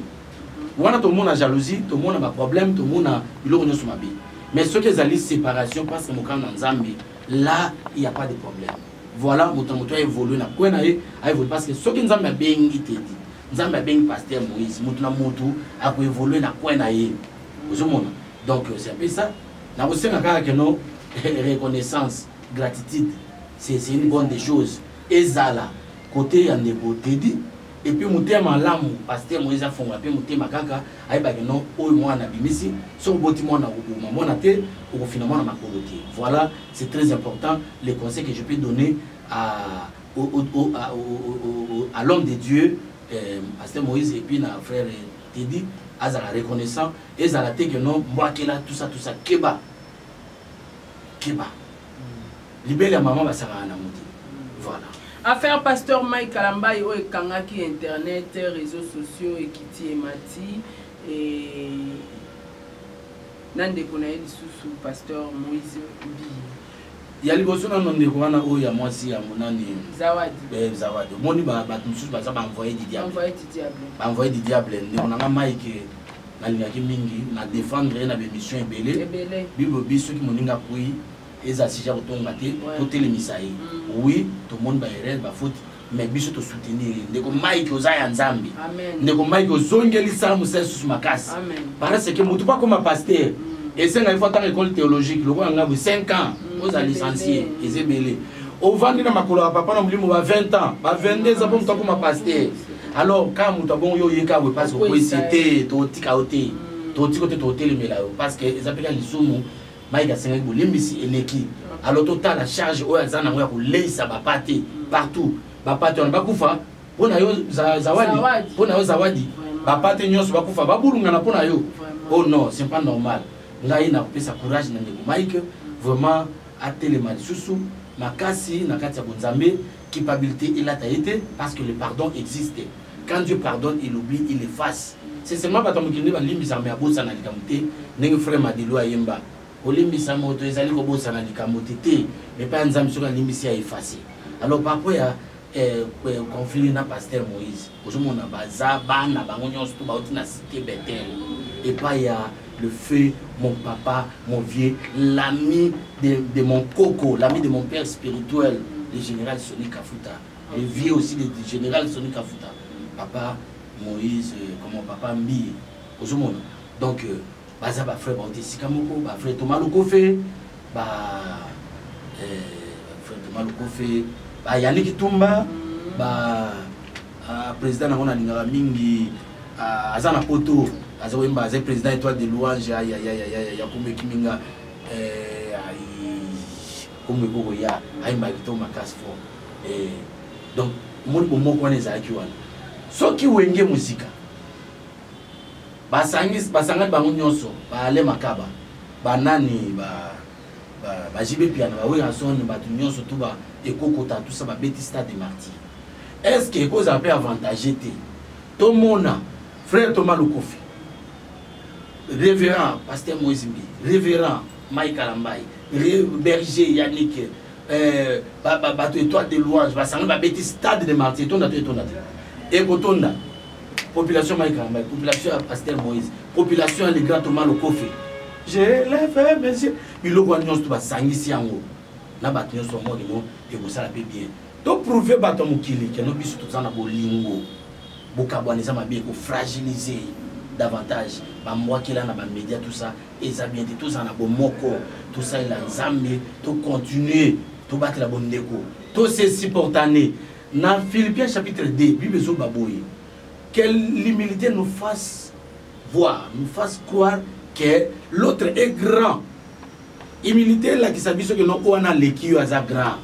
Wana tomona jalousie, tomona baproblème, tomona biloko nyonso mabe. Mais soki ezali séparation parce que mokano na Nzambe, là il y a pas de problème. Voilà, moto na moto aévolue na kwe na ye, aévolue parce que soki Nzambe abengi Tedi, Nzambe abengi pasteur Moïse, moto na moto akoévolue na kwe na ye, ozomona. Donc c'est un peu ça. Nakosenga kaka keno reconnaissance, gratitude, c'est une bonne des choses. Ezala côté ya ndeko Tedi et puis motema malamu, pasteur Moïse afongola mpe motema kaka ayebaki no oyo mwana abimisi. Soki oboti mwana, okoboma mwana te, okofina mwana makolo te. Voilà, c'est très important, les conseils que je peux donner à, au, au, au, à, au, à l'homme de Dieu pasteur Moïse et puis na frère Teddy. Azala reconnaissant, ezala te que non mbwakela, tout ça, tout ça. Keba, keba, libele ya mama basakaka nango te. Voilà. Affaire pasteur Mike Kalambayi oyo ekangaki internet, réseaux sociaux, ekiti emati, e na ndeko na ye lisusu pasteur Moïse Mbiye. Ya liboso nano, ndeko wana oyo ya mwasi ya monani. Zawadi. Eh, Zawadi, omoni bato mosusu baza baenvoyé du diable. Envoyé du diable. Baenvoyé du diable. Ndeko nanga Mike, nalingaki mingi na défendre ye na bémission ebele. Ebele. Bible bi soki moninga akwei, eza sujet kotonga te, totelemisa ye. Oui, tomoni baerreur, bafaute, mais biso tosoutenir ye. Ndeko Mike, oza ya Nzambe. Amen. Ndeko Mike, ozongeli sala mosala lisusu makasi. Amen. Parce que motu mpo akoma pasteur, esenga ifo atanga école théologique lokola ngai boye 5 ans, oza licencié. Eza ebele. Ovandi na makolo ya papa na molimo ba 20 ans, ba 22, eza mpo moto akoma pasteur. Alors ka moto abongo, yo oyeka boye parce okwesi te, totika yo te, totika yo te, totelemela yo parce que eza mpe ka lisumu. Mike asengaki bolimbisi, eleki. Alors totala charge oyo aza nango ya koleisa bapate partout. Bapate wana bakufa mpo na yo, Zawadi, mpo na yo Zawadi, bapate nyonso bakufa, babulungana mpo na yo. Oh non, c'est pas normal. Ngai nakopesa courage na ndeko Mike, vraiment atelema lisusu makasi na kati ya bonzambe. Culpabilité elata ye te parce que le pardon existe. Quand Dieu pardonne, il oublie, il efface. C'est seulement bato ya mokili nde balimbisaka me abosana likambo te. Ndenge frère Madilu ayemba, kolimbisa moto ezali kobosana likambo te te, mais pa ya Nzambe, soki alimbisi, ya efface. Alors par rapport ya conflit na pasteur Moïse, ozomona baza bana bango nyonso to bauti na cité Bethel epai ya le feu mon papa, mon vieux, l'ami de mon coco, l'ami de mon père spirituel, le général Sony Kafuta, le vieux aussi, le général Sony Kafuta, papa Moïse, comment, papa Mbi, ozomona. Donc baza bafrère, bauti esika moko, bafrère Thomas Lokofe, ba frère Thomas Lokofe, ba Yannick Tumba, ba président nango nalingaka mingi, aza na poto, aza koyemba, aza président Étoile de Louange ya komeki minga, kombo ekokoya, ayembaka kitoko makasi fort. Donc omoni bomoko wana ezalaki wana. Soki Wenge Muzika basangani bango nyonso, baale makaba, banani, baJB Piana, baWerason, bato nyonso tu ba ekokota tusa, babeti stade de Martyr, est ce que ekozala mpe avantage te tomona frère Thomas Lukofi, révérend pasteur Moïse Mbi, révérend Mike Kalambai, berger Yannick, bato Étoile de Louange basangani, babeti stade de Martyr, etonda to etonda te? Ekotonda. Population Mike Kalambai, population ya pasteur Moïse, population ya le grand Thomas Lokofe, je lève monsieur, biloko wana nyonso to basangisi yango na bato nyonso yango keno ekosala mpe bien. Toprouve bato ya mokili keno biso toza na bolingo. Bokabwana eza mabe, ekofragiliser davantage. Bambwakela na bamédia, tout ça eza bien te. Tozala na bomoko, tosalela Nzambe, tocontinue, tobatela bondeko, tose supportane. Na Philippiens chapitre 2, Bible ezoba boye: que l'humilité nous fasse voir, nous fasse croire que l'autre est grand. Humilité elakisa biso ke no wana aleki yo, aza grand.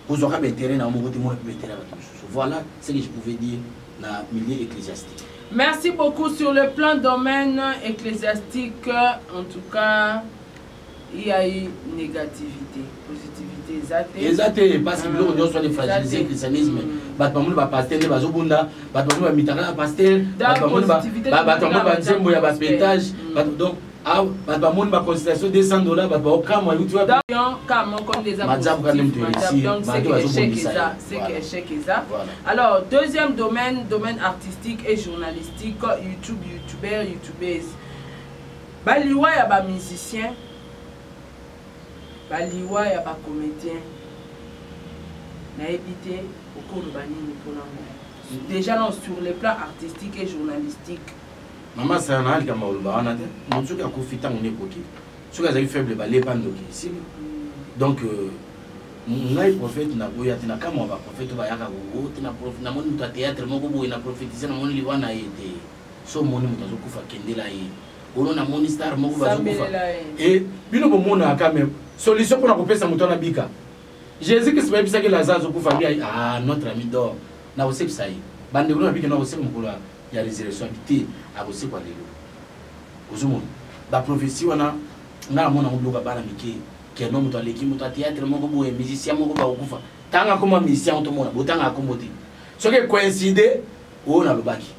Kozwaka baintérêt na yo moko te, mona mpe baintérêt ya bato mosusu. Voilà ce que je pouvais dire na milieu ecclésiastique. Merci beaucoup. Sur le plan domaine ecclésiastique, en tout cas, il y a eu négativité, positivité. eza te. Eza te parce que biloko nyonso wana Eza efragilise te. christianisme. Bato bamoni bapaster nde bazobunda, bato bamoni bamitaka ya paster, bato bamoni positivité bato bamoni tomoni banzembo ya na bapetage, bato donc bato bamoni baconsultation 200 $, bato baokamwa euti wapi. Donc, cas moko nde eza Madame positif, quand même te madame. réussir, Donc, c'est malgré que bazo échec bongisa eza, ye. c'est que Voilà. échec eza. Voilà. Alors, deuxième domaine, domaine artistique et journalistique, YouTube, youtubeur, youtubeuse. Baliwa ya ba musicien, baliwa ya ba comédien. Nayebi te okoloba nini mpona ngo. Déjà non, sur le plan artistique et journalistique. Mama Sara na alika maloba wana te. Moto soki akufi ntango nde ekoki. Soki azali faible balepa ndoki esili. Donc ngai prophète nakoya te na kamwa ba prophète oyo bayaka ko, oh, te na prof-, namoni moto ya théâtre moko boye na prophétise, namoni liwa na ye te. So omoni moto azokufa, kendela ye. Ono namoni star moko bazokufa. Sambelela ye. Et bino bomonaka quand même solution mpona kopesa moto wana bika. Jésus Christ bayebisaki Lazare azokufa, abi, ah, notre ami dort. Na kosekisa ye. Bandeko na biki na koseka mokolo ya résurrection, abi te, akosekwa lelo. Ozomona ba prophétie wana, nga namona yango biloko ya bana mike. Keno moto aleki moto ya théâtre moko boye, musicien moko bakokufa. Tanga kombo musicien oyo tomona, botanga kombo te. Soki coïncide, oyo nalobaki.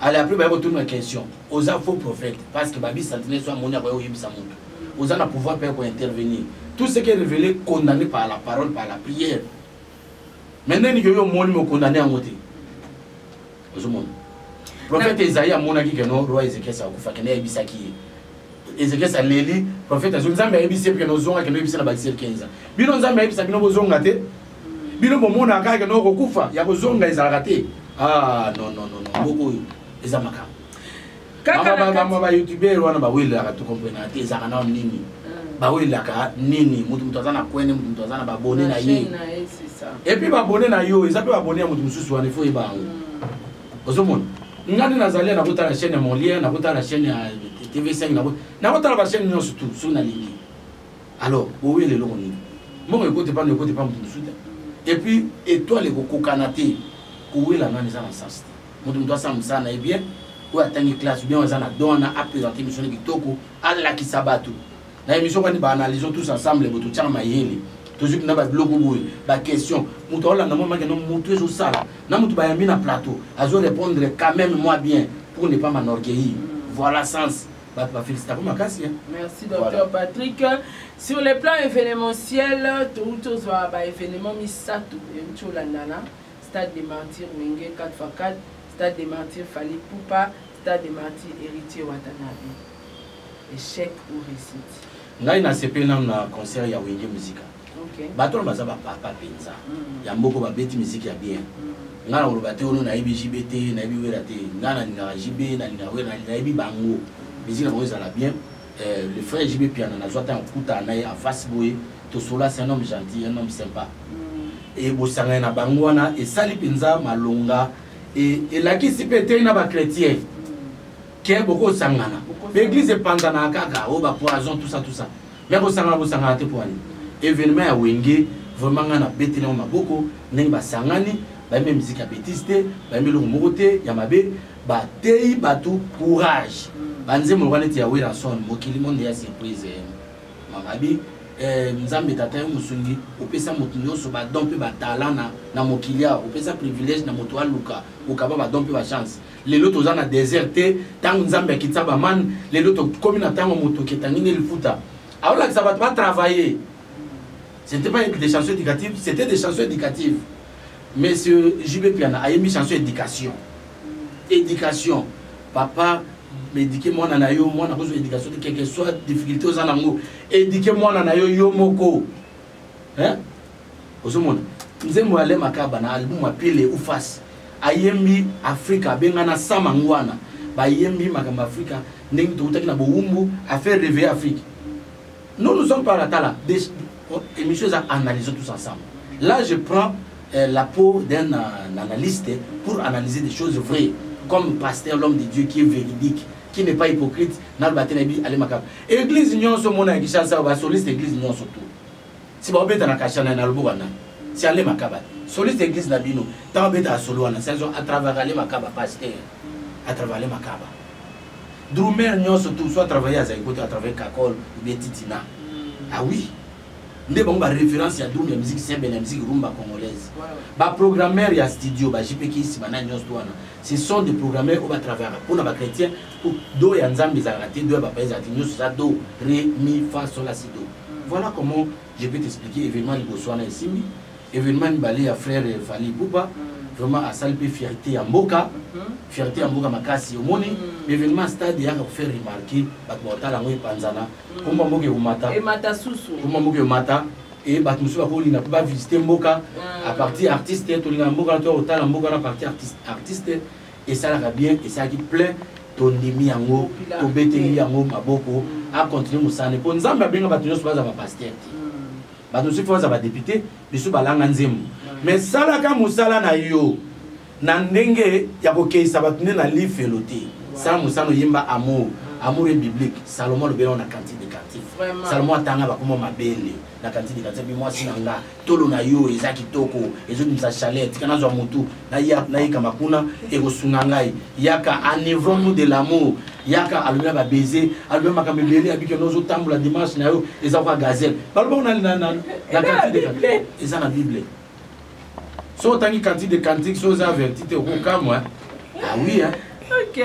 Allez, après, baye kotuna question. Oza faux prophète, parce que babi sentinelle soit moni akoya koyebisa moto. Oza na pouvoir pe ko intervenir. Tout ce qui est révélé, condamné par la parole, par la prière. Maintenant, ni yo moni mo condamné yango te. Ozomona. Prophète Esaïe amonaki ke no roi Ézéchias akufa, ke ne ayebisaki ye. Ézéchias aleli, prophète azongi, Nzambe ayebisi ye ke no zonga, ke no yebisa na ba Israël 15 ans. Bino Nzambe ayebisa bino bozonga te. Bino bomona kaka ke no kokufa, ya kozonga ezalaka te. Ah non non non non, mboko oyo eza makambo. Kaka Mama na ba, kati mama ba youtubeur wana ba welelaka to comprendre te ezalaka na nini. Ba welelaka nini, mutu mutu aza na kwene, mutu mutu aza na ba abonné na ye. Chaîne na ye, c'est ça. Et puis ba abonné na yo, eza pe ba abonné ya mutu mususu wana, il faut yeba yango. Ozomona. Nga nde nazali na kotala chaîne ya Molière, na kotala chaîne ya TV5, na kotala ba chaîne nyonso tout, soki nalingi. Alors, owele eloko nini? Mbongo ekote pa, ekote pa mutu mosusu te. Et puis étoile ekokokana te. Kowela nani eza na sens te. Mutu mutu asala mosala na ye bien, oyo atangi classe, ou bien oyo aza na don wana, a présenter émission na kitoko, alakisa bato. Na émission kwani ba analysons tous ensemble, boto tiaka mayele. Tozwi mpena ba biloko boye, ba question. Moto aolanda mwa make, non, moto ezosala. Na moto bayambi na plateau, azo répondre quand même moi bien, pour ne pas m'enorgueillir. Voilà sens. Bato ba félicitako makasi, hein. Merci, docteur Patrick. Sur le plan événementiel, tout tozwa ba événement misato, euti olandana, Stade des Martyrs Wenge 4x4, Stade des Martyrs Fally Ipupa, Stade des Martyrs Héritier Watanabe. Échec ou réussite? Ngai na sepeli nanu na concert ya Wenge Musica. Bato wana baza ba papa mpenza. Ya mboko babeti musique ya bien. Ngai na koloba te ono nayebi JB te, nayebi Wera te. Ngai nalingaka JB, nalingaka Wera, nayebi bango. Musique na bango ezala bien. Le frère JB Piana nazwa ntango kokutana na ye en face boye, tosola, c'est un homme gentil, un homme sympa. Et bosangani na bango wana esali mpenza malonga et elakisi mpe etei na ba chrétien ke bokosangana. L'église epanzana kaka, oyo ba poison, tout ça, tout ça. Mais bosangana, bosangana te po ani. Événement ya Wenge, vraiment nga na beteli yango maboko, ndenge basangani, bayembi musique ya bêtise te, bayembi eloko moko te ya mabe, bateyi bato courage. Banzembo lokola neti ya Werrason, mokili monde ya surprise, mama abi, Nzambe tata yo mosungi, opesa moto nyonso ba don mpe ba talent na mokili awa, opesa privilège na moto aluka, okaba ba don mpe ba chance. Lelo toza na désert te, ntango Nzambe akitisa ba man, lelo tokomi na ntango moto oketangi nde lifuta. Aolakisa bato ba travailler. C'était pas des chansons éducatives, c'était des chansons éducatives. Monsieur JB Piana a émis chanson éducation. Éducation. Papa, éduquer moi na yo, moi na cause éducation, quelle que soit difficulté aux anango. Éduquer moi na yo, yo moko. Hein? Ozomona. Nzembo ale makaba na album apile ou face. Ayembi Afrika bengana sama ngwana. Bayembi makambo Afrika ndenge tokutaki na bowumbu a faire réveiller Afrique. Nous, nous sommes pas là, là. Des émissions à analyser tous ensemble. Là, je prends la peau d'un analyste pour analyser des choses vraies. Comme pasteur, l'homme de Dieu qui est véridique, qui n'est pas hypocrite, n'a pas battu nabi, allez, makab. Église nyonso mona Kinshasa, ba soliste église nyonso tout. Si ba beta na kashana na lobo wana, si allez makaba. Soliste église na bino, tant beta solo wana, c'est à travers allez makaba pasteur, à travers allez makaba. Drummer nyonso tout, soit travailler à Zaïko, à travers Kakol ou bien Titina. Ah oui. Nde bango baréférence ya drum, ya musique sebene, ya musique rumba congolaise. Baprogrammeur ya studio, ba JP Kisi, banani nyonso to wana, ce sont des programmeurs oyo batravaillaka mpona bachrétien, po do ya Nzambe ezalaka te, do ya bapa ezalaka te, nyonso eza do, ré, mi, fa, sol, la, si, do. Voilà comment je peux t'expliquer. Événement liboso wana esimbi. Événement mibale ya frère Fally Ipupa, vraiment asali mpe fierté ya mboka, fierté ya mboka makasi. Omoni, événement stade eyaka kofaire remarquer, bato baotala yango, epanzana, komba mboka ekomata. Emata susu. Komba mboka emata e bato mosusu bakolinga mpe bavisite mboka à partir artiste. Tolingaka mboka na to kotala mboka na partir artiste. Artiste esalaka bien, esalaki plein, tondimi yango, tobeteli yango maboko, acontinue mosala, mpo Nzambe abenga bato nyonso baza bapasteur te. Bato mosusu fo baza badéputé, biso balanga nzembo, mais salaka mosala na yo na ndenge ya kokeisa bato nde na lifelo te. Sala mosala, oyemba amour. Amour est biblique. Salomo alobela na Cantique de Cantique. Salomo atanga bakoma mabele na Cantique de Cantique: bi mwasi na nga, tolo na yo eza kitoko, ezobimisa chaleur, tika nazwa motu nayekama kuna, ekosunga ngai. Yaka, enivrons-nous de l'amour. Yaka, alobi na babaiser, alobi na makambo ebele, abiki no ozotambola, démarche na yo eza kwa gazelle. Baloba na Cantique de Cantique, eza na Bible. So otangi Cantique de Cantique, so oza averti te, okokamwa. Ah oui, hein. Ok,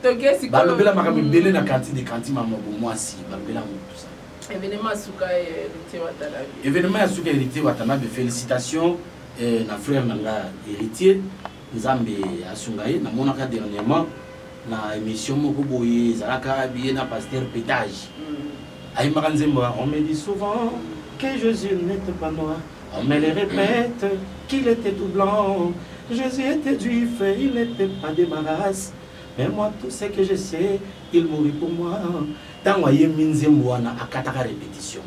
toke sikoyo. Balobela makambo ebele na Cantique de Cantique, mama bomwasi, balobela yango, tout ça. Événement suka, Héritier Watanabe. Événement ya suka, Héritier Watanabe, félicitations na frère na nga Héritier. Nzambe asunga ye. Namonaka dernièrement na émission moko boye, ezalaka biye na pasteur Pétage, ayembaka nzembo: "On me dit souvent que Jésus n'était pas noir, on me le répète qu'il était tout blanc. Jésus était juif, il n'était pas de ma race, mais moi, tout ce que je sais, il mourit pour moi." Ntango ayembi nzembo wana, akataka répétition,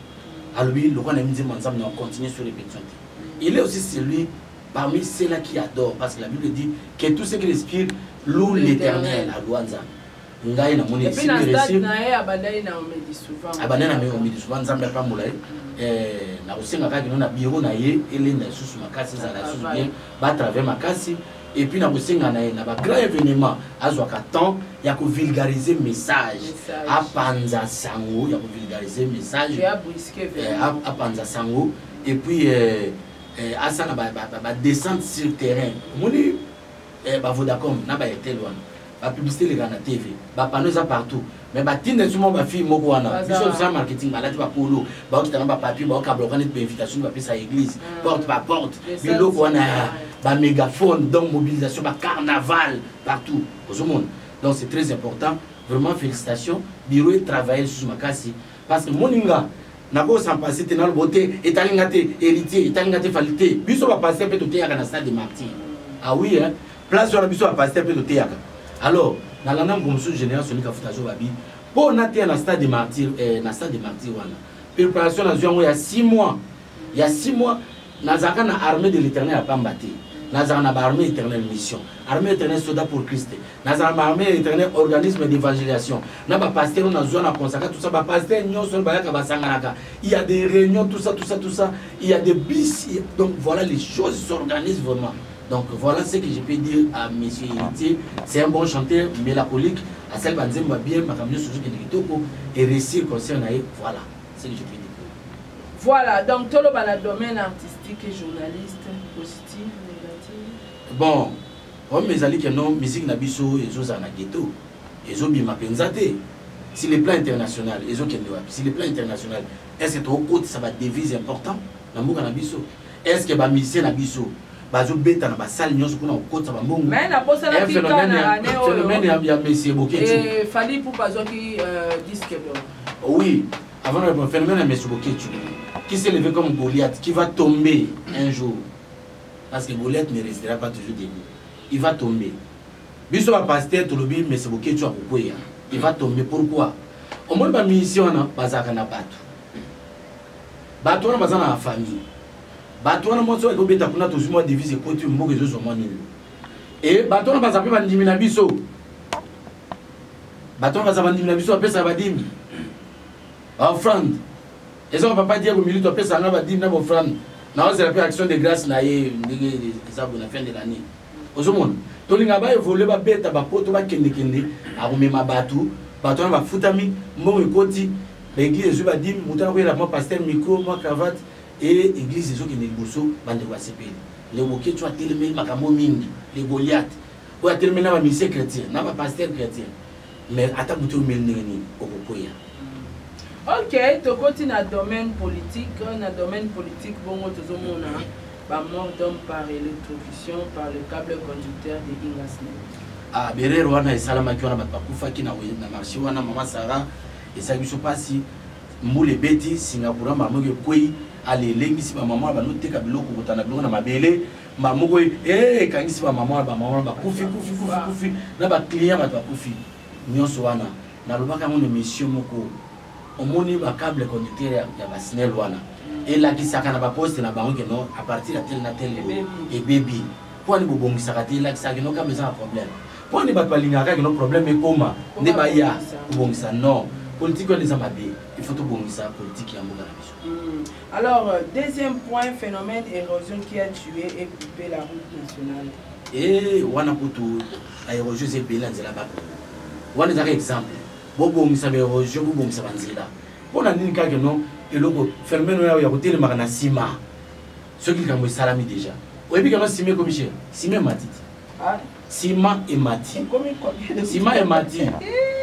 alobi lokola nayembi nzembo ya Nzambe, na continue sur répétition te. Il est aussi celui parmi ceux-là qui adorent, parce que la Bible dit que tout ce qui respire loue l'Éternel. Aloua Nzambe. Ngai namoni Et puis na stade na ye, abandaki na omedi souvent. Abandaki na omedi souvent. Nzambe apambola ye. Nakosenga kaka kino na bureau na ye elenda lisusu makasi, ezala lisusu bien, batravaille makasi. Et puis nakosenga na ye, na bagrand événement, azwaka temps ya kovulgariser message, apanza sango ya kovulgariser message, apanza sango. Et puis asala badescente sur terrain. Omoni baVodacom na baAirtel wana, bapublicité eleka na TV, bapanneau eza partout, mais batinda biso mwa bafille moko wana, biso tosala marketing, balati bapolo, baokita na bapapier, baokabloka neti bainvitation bapesa église, porte par porte, biloko wana, bamégaphone, donc mobilisation, bacarnaval partout, ozomona. Donc c'est très important, vraiment félicitations. Bureau etravaille lisusu makasi, parce que moninga nakosan passe te, nalobo te, etalinga te Héritier, etalinga te Fally te. Biso bapasteur mpe toteyaka na stade de Martyr. Ah oui, hein? Place wana, biso bapasteur mpe toteyaka. Alors nalanda moko mosusu, général Soni Kafuta, azo babi mpo nateya na stade de Martyr, na stade de Martyr wana, préparation nazwi yango ya 6 mois, ya 6 mois. Nazalaka na Armée de l'Éternel ya pamba te, nazalaka na baarmée éternelle mission, Armée éternelle soldat pour Christ, nazalaka na Armée éternelle organisme d'évangélisation, na bapasteur oyo nazwa na consacre, tout ça. Bapasteur nyonso oyo bayaka, basanganaka, il y a des réunions, tout ça, tout ça, tout ça, il y a des bis. Donc voilà, les choses s'organisent vraiment. Donc voilà ce que je peux dire à monsieur Héritier. C'est un bon chanteur mélancolique, asali banzembo bien, makambo nyonso ozokende kitoko et réussir concert na ye. Voilà ce que je peux dire. Voilà, donc toloba na domaine artistique et journaliste, positif, négatif? Bon, problème ezali ke non, musique na biso ezozala na ghetto, ezobima mpenza te. Sur le plan international, ezokende wapi? Sur le plan international, est ce que tokokotisa badevise important na mboka na biso? Est ce que bamusicien na biso bazobeta na basale nyonso mpona kokotisa bambongo? Mais nabosanaki kaka na année oyo phénomène ya Messie Boketshu. Fally Ipupa azwaki disque d'or. Oui, avant le phénomène ya Messie Boketshu qui s'est levé comme Goliath, qui va tomber un jour, parce que Goliath ne restera pas toujours debout, il va tomber. Biso bapasteur tolobi Messie Boketshu akokweya, il va tomber. Pourquoi? Omoni, bamusicien wana bazalaka na bato, bato wana baza na famille, bato wana mwasi oyo ekobeta kuna, tozwi mwa devise, ekoti mboka, ezozwa mwa nini. E bato wana baza mpe bandimi na biso, bato wana baza bandimi na biso, bapesaka badimi, baoffrande. Eza papa Diego Milito apesaka nga badimi na baoffrande, naozela mpe action de grâce na ye ndenge eza boye na fin de l'année. Ozomona, tolinga baévolue, babeta bapoto, bakendekende, akomema bato, bato wana bafutami, mbongo ekoti, baeglise ezwi badimi, moto wana koyela mwa pasteur micro, mwa cravate. E église ezokende liboso, bandeko basepeli. Ndeko Boketshu atelemeli makambo mingi, le Goliath oyo atelemeli na bamusicien chrétien na bapasteur chrétien, mais ata butu omeli ndenge nini, okokweya. Ok, tokoti na domaine politique. Na domaine politique bongo, tozomona bamort d'homme par électrocution par le câble conducteur de Inga-SNEL. Ah, berere wana esalamaki wana, bato bakufaki na marché wana. Mama Sara, esali biso mpasi. Mbula ebeti, singa courant mbala moko ekwei, ale elengisi bamama wana bandoteka biloko, kotanda biloko na mabele. Mbala moko ekangisi bamama wana, bamama wana bakufi, kufi, kufi, kufi na baclient, bato bakufi nyonso wana. Nalobaka yango na émission moko. Omoni bacable conducteur ya baSNEL wana, elakisaka na baposte na bango ke non, à partir ya tel na tel ebebi. Mpo ani bobongisaka te? Elakisaka ke non, câble eza na problème. Mpo ani bato balingaka ke non, problème ekoma nde baya kobongisa? Non, politique wana eza mabe. Il faut tobongisa politique ya mboka na biso. Alors, deuxième point, phénomène érosion qui a tué et coupé la route nationale. E wana kutu baérosion eza ebele na nzela Bakongo. Wana ezaka exemple. Bobongisa baérosion, bobongisa banzela. Mpo na nini kaka non, eloko phénomène oyo ya kotelemaka na nsima soki likambo esalami déjà? Oyebi kaka nsima ekomi cher, nsima emati ti. Nsima emati, nsima emati,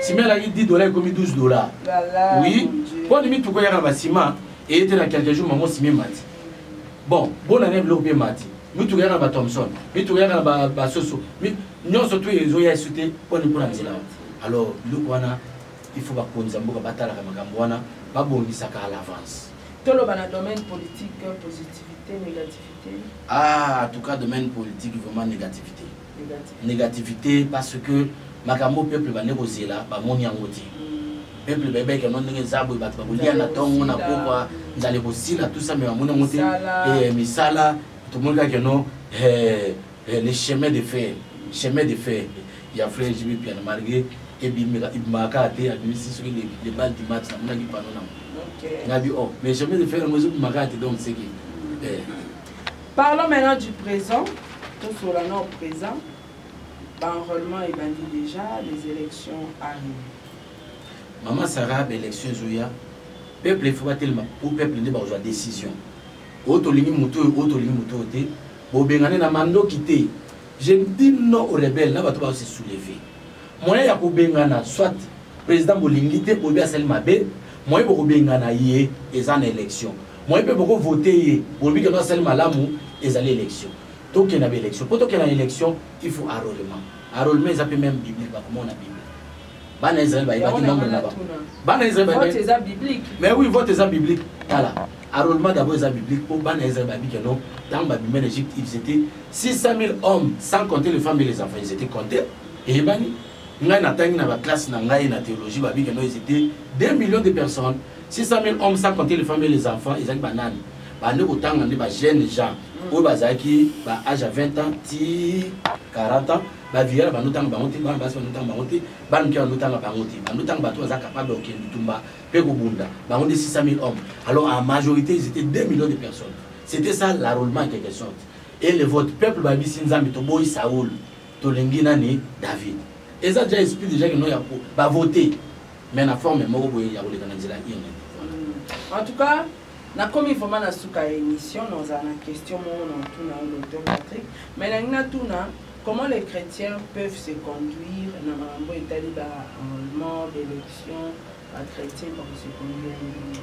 nsima elaki 10 dollar, ekomi 12 dollar. Oui, mpo ni mituka eyaka na basima eye te na quelques jours mango nsima emati. Bon, bona na biloko mpe emati. Mituka eyaka na bathomson, mituka eyaka na basoso, nyonso tu ezoya esu te. Mponi mpona nzela wana. Alors biloko wana, il faut bakonzi ya mboka batalaka makambo wana, babongisaka à l'avance. Toloba na domaine politique, positivité, négativité? Ah, en tout cas, domaine politique, vraiment négativité. Négativité, parce que makambo peuple bande kozela, bamoni yango te. Peuple bayebaki yango ndenge eza boye, bato bakolia na ntongo na pokwa, nzala ekosila, tout ça, mais bamoni yango te. Misala, tomoni kaka no le chemin de fer, chemin de fer ya frère JB Mpiana, malgré ebimaka kaka te. Abimisi soki le bal du match, namonaki pano nango, ngabi oh, mais chemin de fer yango ezobima kaka te. Donc seki. Parlons maintenant du présent. Tosola na présent, baenrôlement ebandi déjà, les élections arrivent. Mama Sara, baélection ezoya. Peuple, il faut batelema po peuple nde bakozwa décision. Oyo tolingi motu oyo, oyo tolingi motu oyo te. Bobengane na mandoki te. Je dis non au rebelle na bato bazose soulever. Moyen ya kobengana soit président bolingi te, boyebi asali mabe, moyen bokobengana ye eza na élection. Moyen mpe bokovote ye, bolobi keno asali malamu, ezali élection. Tokende na baélection. Mpo tokende na élection, il faut enrôlement. Enrôlement eza mpe même biblique. Bakomona Bible, bana Israel bayebaki nombre na bango. Bana Israel, eza biblique. Mais oui, vote eza biblique. Tala, enrôlement d'abord eza biblique, mpo bana Israel bayebi keno ntango babima na Égypte, ils étaient 600 000 hommes, sans compter les femmes et les enfants. Ils étaient comptés, eyebani. Ngai natangi na baklasse na ngai na théologie, babi keno ils étaient 2 millions de personnes, 600 000 hommes sans compter les femmes et les enfants. Ezalaki banani? Bande kotanga nde bajeune gens oyo bazalaki ba âge ya 20 ans ti 40 ans. Bavieillard bandotanga bango te, bana basi bandotanga bango te, bana mike bandotanga bango te. Bandotanga bato baza capable ya kokende bitumba mpe kobunda. Bango nde 600 000 hommes. Alors en majorité, ils étaient 2 millions de personnes. C'était ça l'enrôlement en quelque sorte. Et le vote, peuple babisi Nzambe: toboyi Saoul, tolingi nani? David. Eza déjà esprit déjà kino ya bavote, mais na forme moko boye ya koleka na nzela urne. Voilà. En tout cas, nakomi vraiment na suka ya émission. Nazala na question moko na tuna yo, docteur Patrick, mais nalingi natuna: comment les chrétiens peuvent se conduire na makambo etali baenrôlement, baélection? Bachrétien bakose conduire ndenge?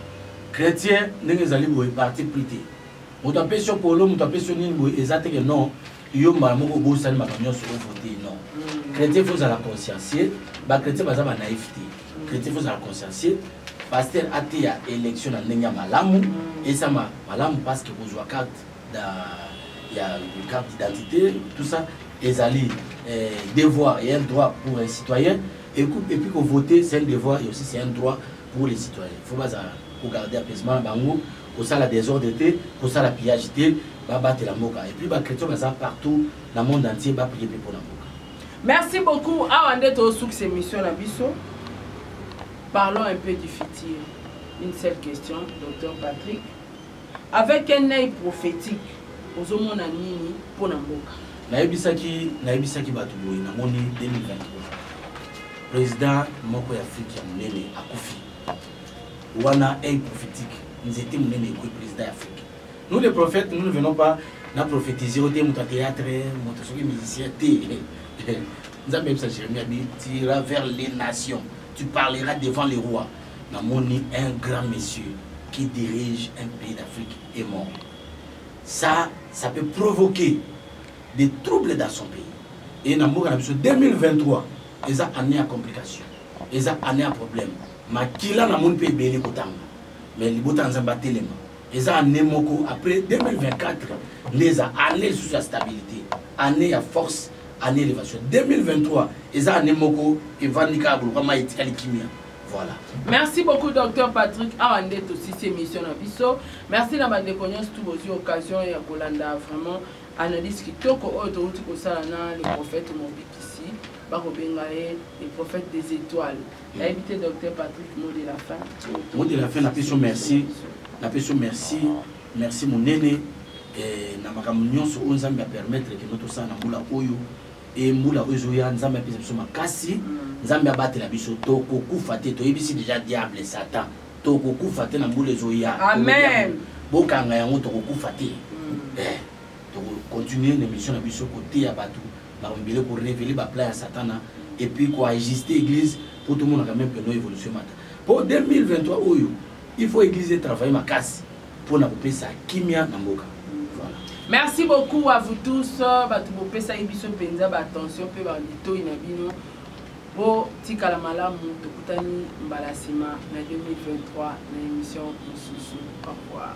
Chrétien, ndenge ezali boye, parti pris te. Moto apesi yo polo, moto apesi yo nini boye, eza teke non, yo mbala moko obosani makambo nyonso, ovote. Non, chrétien faut ozala consciencieux. Bachrétien baza banaïf te. Chrétien faut ozala consciencieux. Pasteur ateya élection na ndenge ya malamu, esama malamu, parce que kozwa carte ya carte d'identité, tout ça, ezali devoir et un droit pour un citoyen. Et puis kovoter, c'est un devoir et aussi c'est un droit pour les citoyens. Faut bazala kogarder apaisement na bango, kosala désordre te, kosala pillage te, babatela mboka. Et puis bachrétien baza partout na monde entier, baprier mpe mpona mboka. Merci beaucoup. Awa nde tosukisa émission na biso. Parlons un peu du futur. Une seule question, docteur Patrick: avec un œil prophétique, ozomona nini mpona mboka? Nayebisaki bato boye: namoni 2023, président moko ya Afrique ya monene akufi. Wana œil prophétique. Nzete monene ekwe, président ya Afrique. Nous les prophètes, nous ne venons pas na prophétiser ote moto ya théâtre, moto soki musicien te. Nzambe ayebisa Jérémie abi tu iras vers les nations, tu parleras devant les rois. Namoni un grand monsieur qui dirige un pays d'Afrique est mort. Ça, ça peut provoquer des troubles dans son pays. Et na mboka na biso 2023 eza année ya complication, eza année ya problème. Makila namoni mpe ebele kotanga, mais libota ya Nzambe atelema. Eza année moko après 2024 nde eza année lisusu ya stabilité, année ya force, année élévation. 2023 eza année moko evandi kaka boluka mai etikali kimia. Voilà. Merci beaucoup docteur Patrick. Awa nde tosisi émission na biso. Merci na bandeko nyonso tu bozwi occasion ya kolanda vraiment analyse kitoko oyo touti kosala na le prophète Mobikisi, bakobenga ye le prophète des étoiles. Nayebi te docteur Patrick, mot de la fin. Mot de la fin, napesi yo merci, napesi yo merci, merci monene na makambo nyonso oyo Nzambe apermettre kino tosala na mbula oyo. E mbula oyo ezoya, Nzambe apesa biso makasi, Nzambe abatela biso, tokokufa te. Toyebisi déjà diable Satan, tokokufa te na mbula ezoya. Amen. Bokanga yango, tokokufa te. Tokocontinue na émission na biso koteya bato makambo ebele, korévéler baplan ya Satana et puis koajuste église mpo tomonaka même que no évolution mata. Mpo 2023 oyo il faut église etravaille makasi mpona kopesa kimia na mboka. Voilà. Merci beaucoup à vous tous. Bato bopesaki biso mpenza baattention mpe balitoyi na bino. Botikala malamu, tokutani mbala nsima na 2023 na émission mosusu. Au revoir.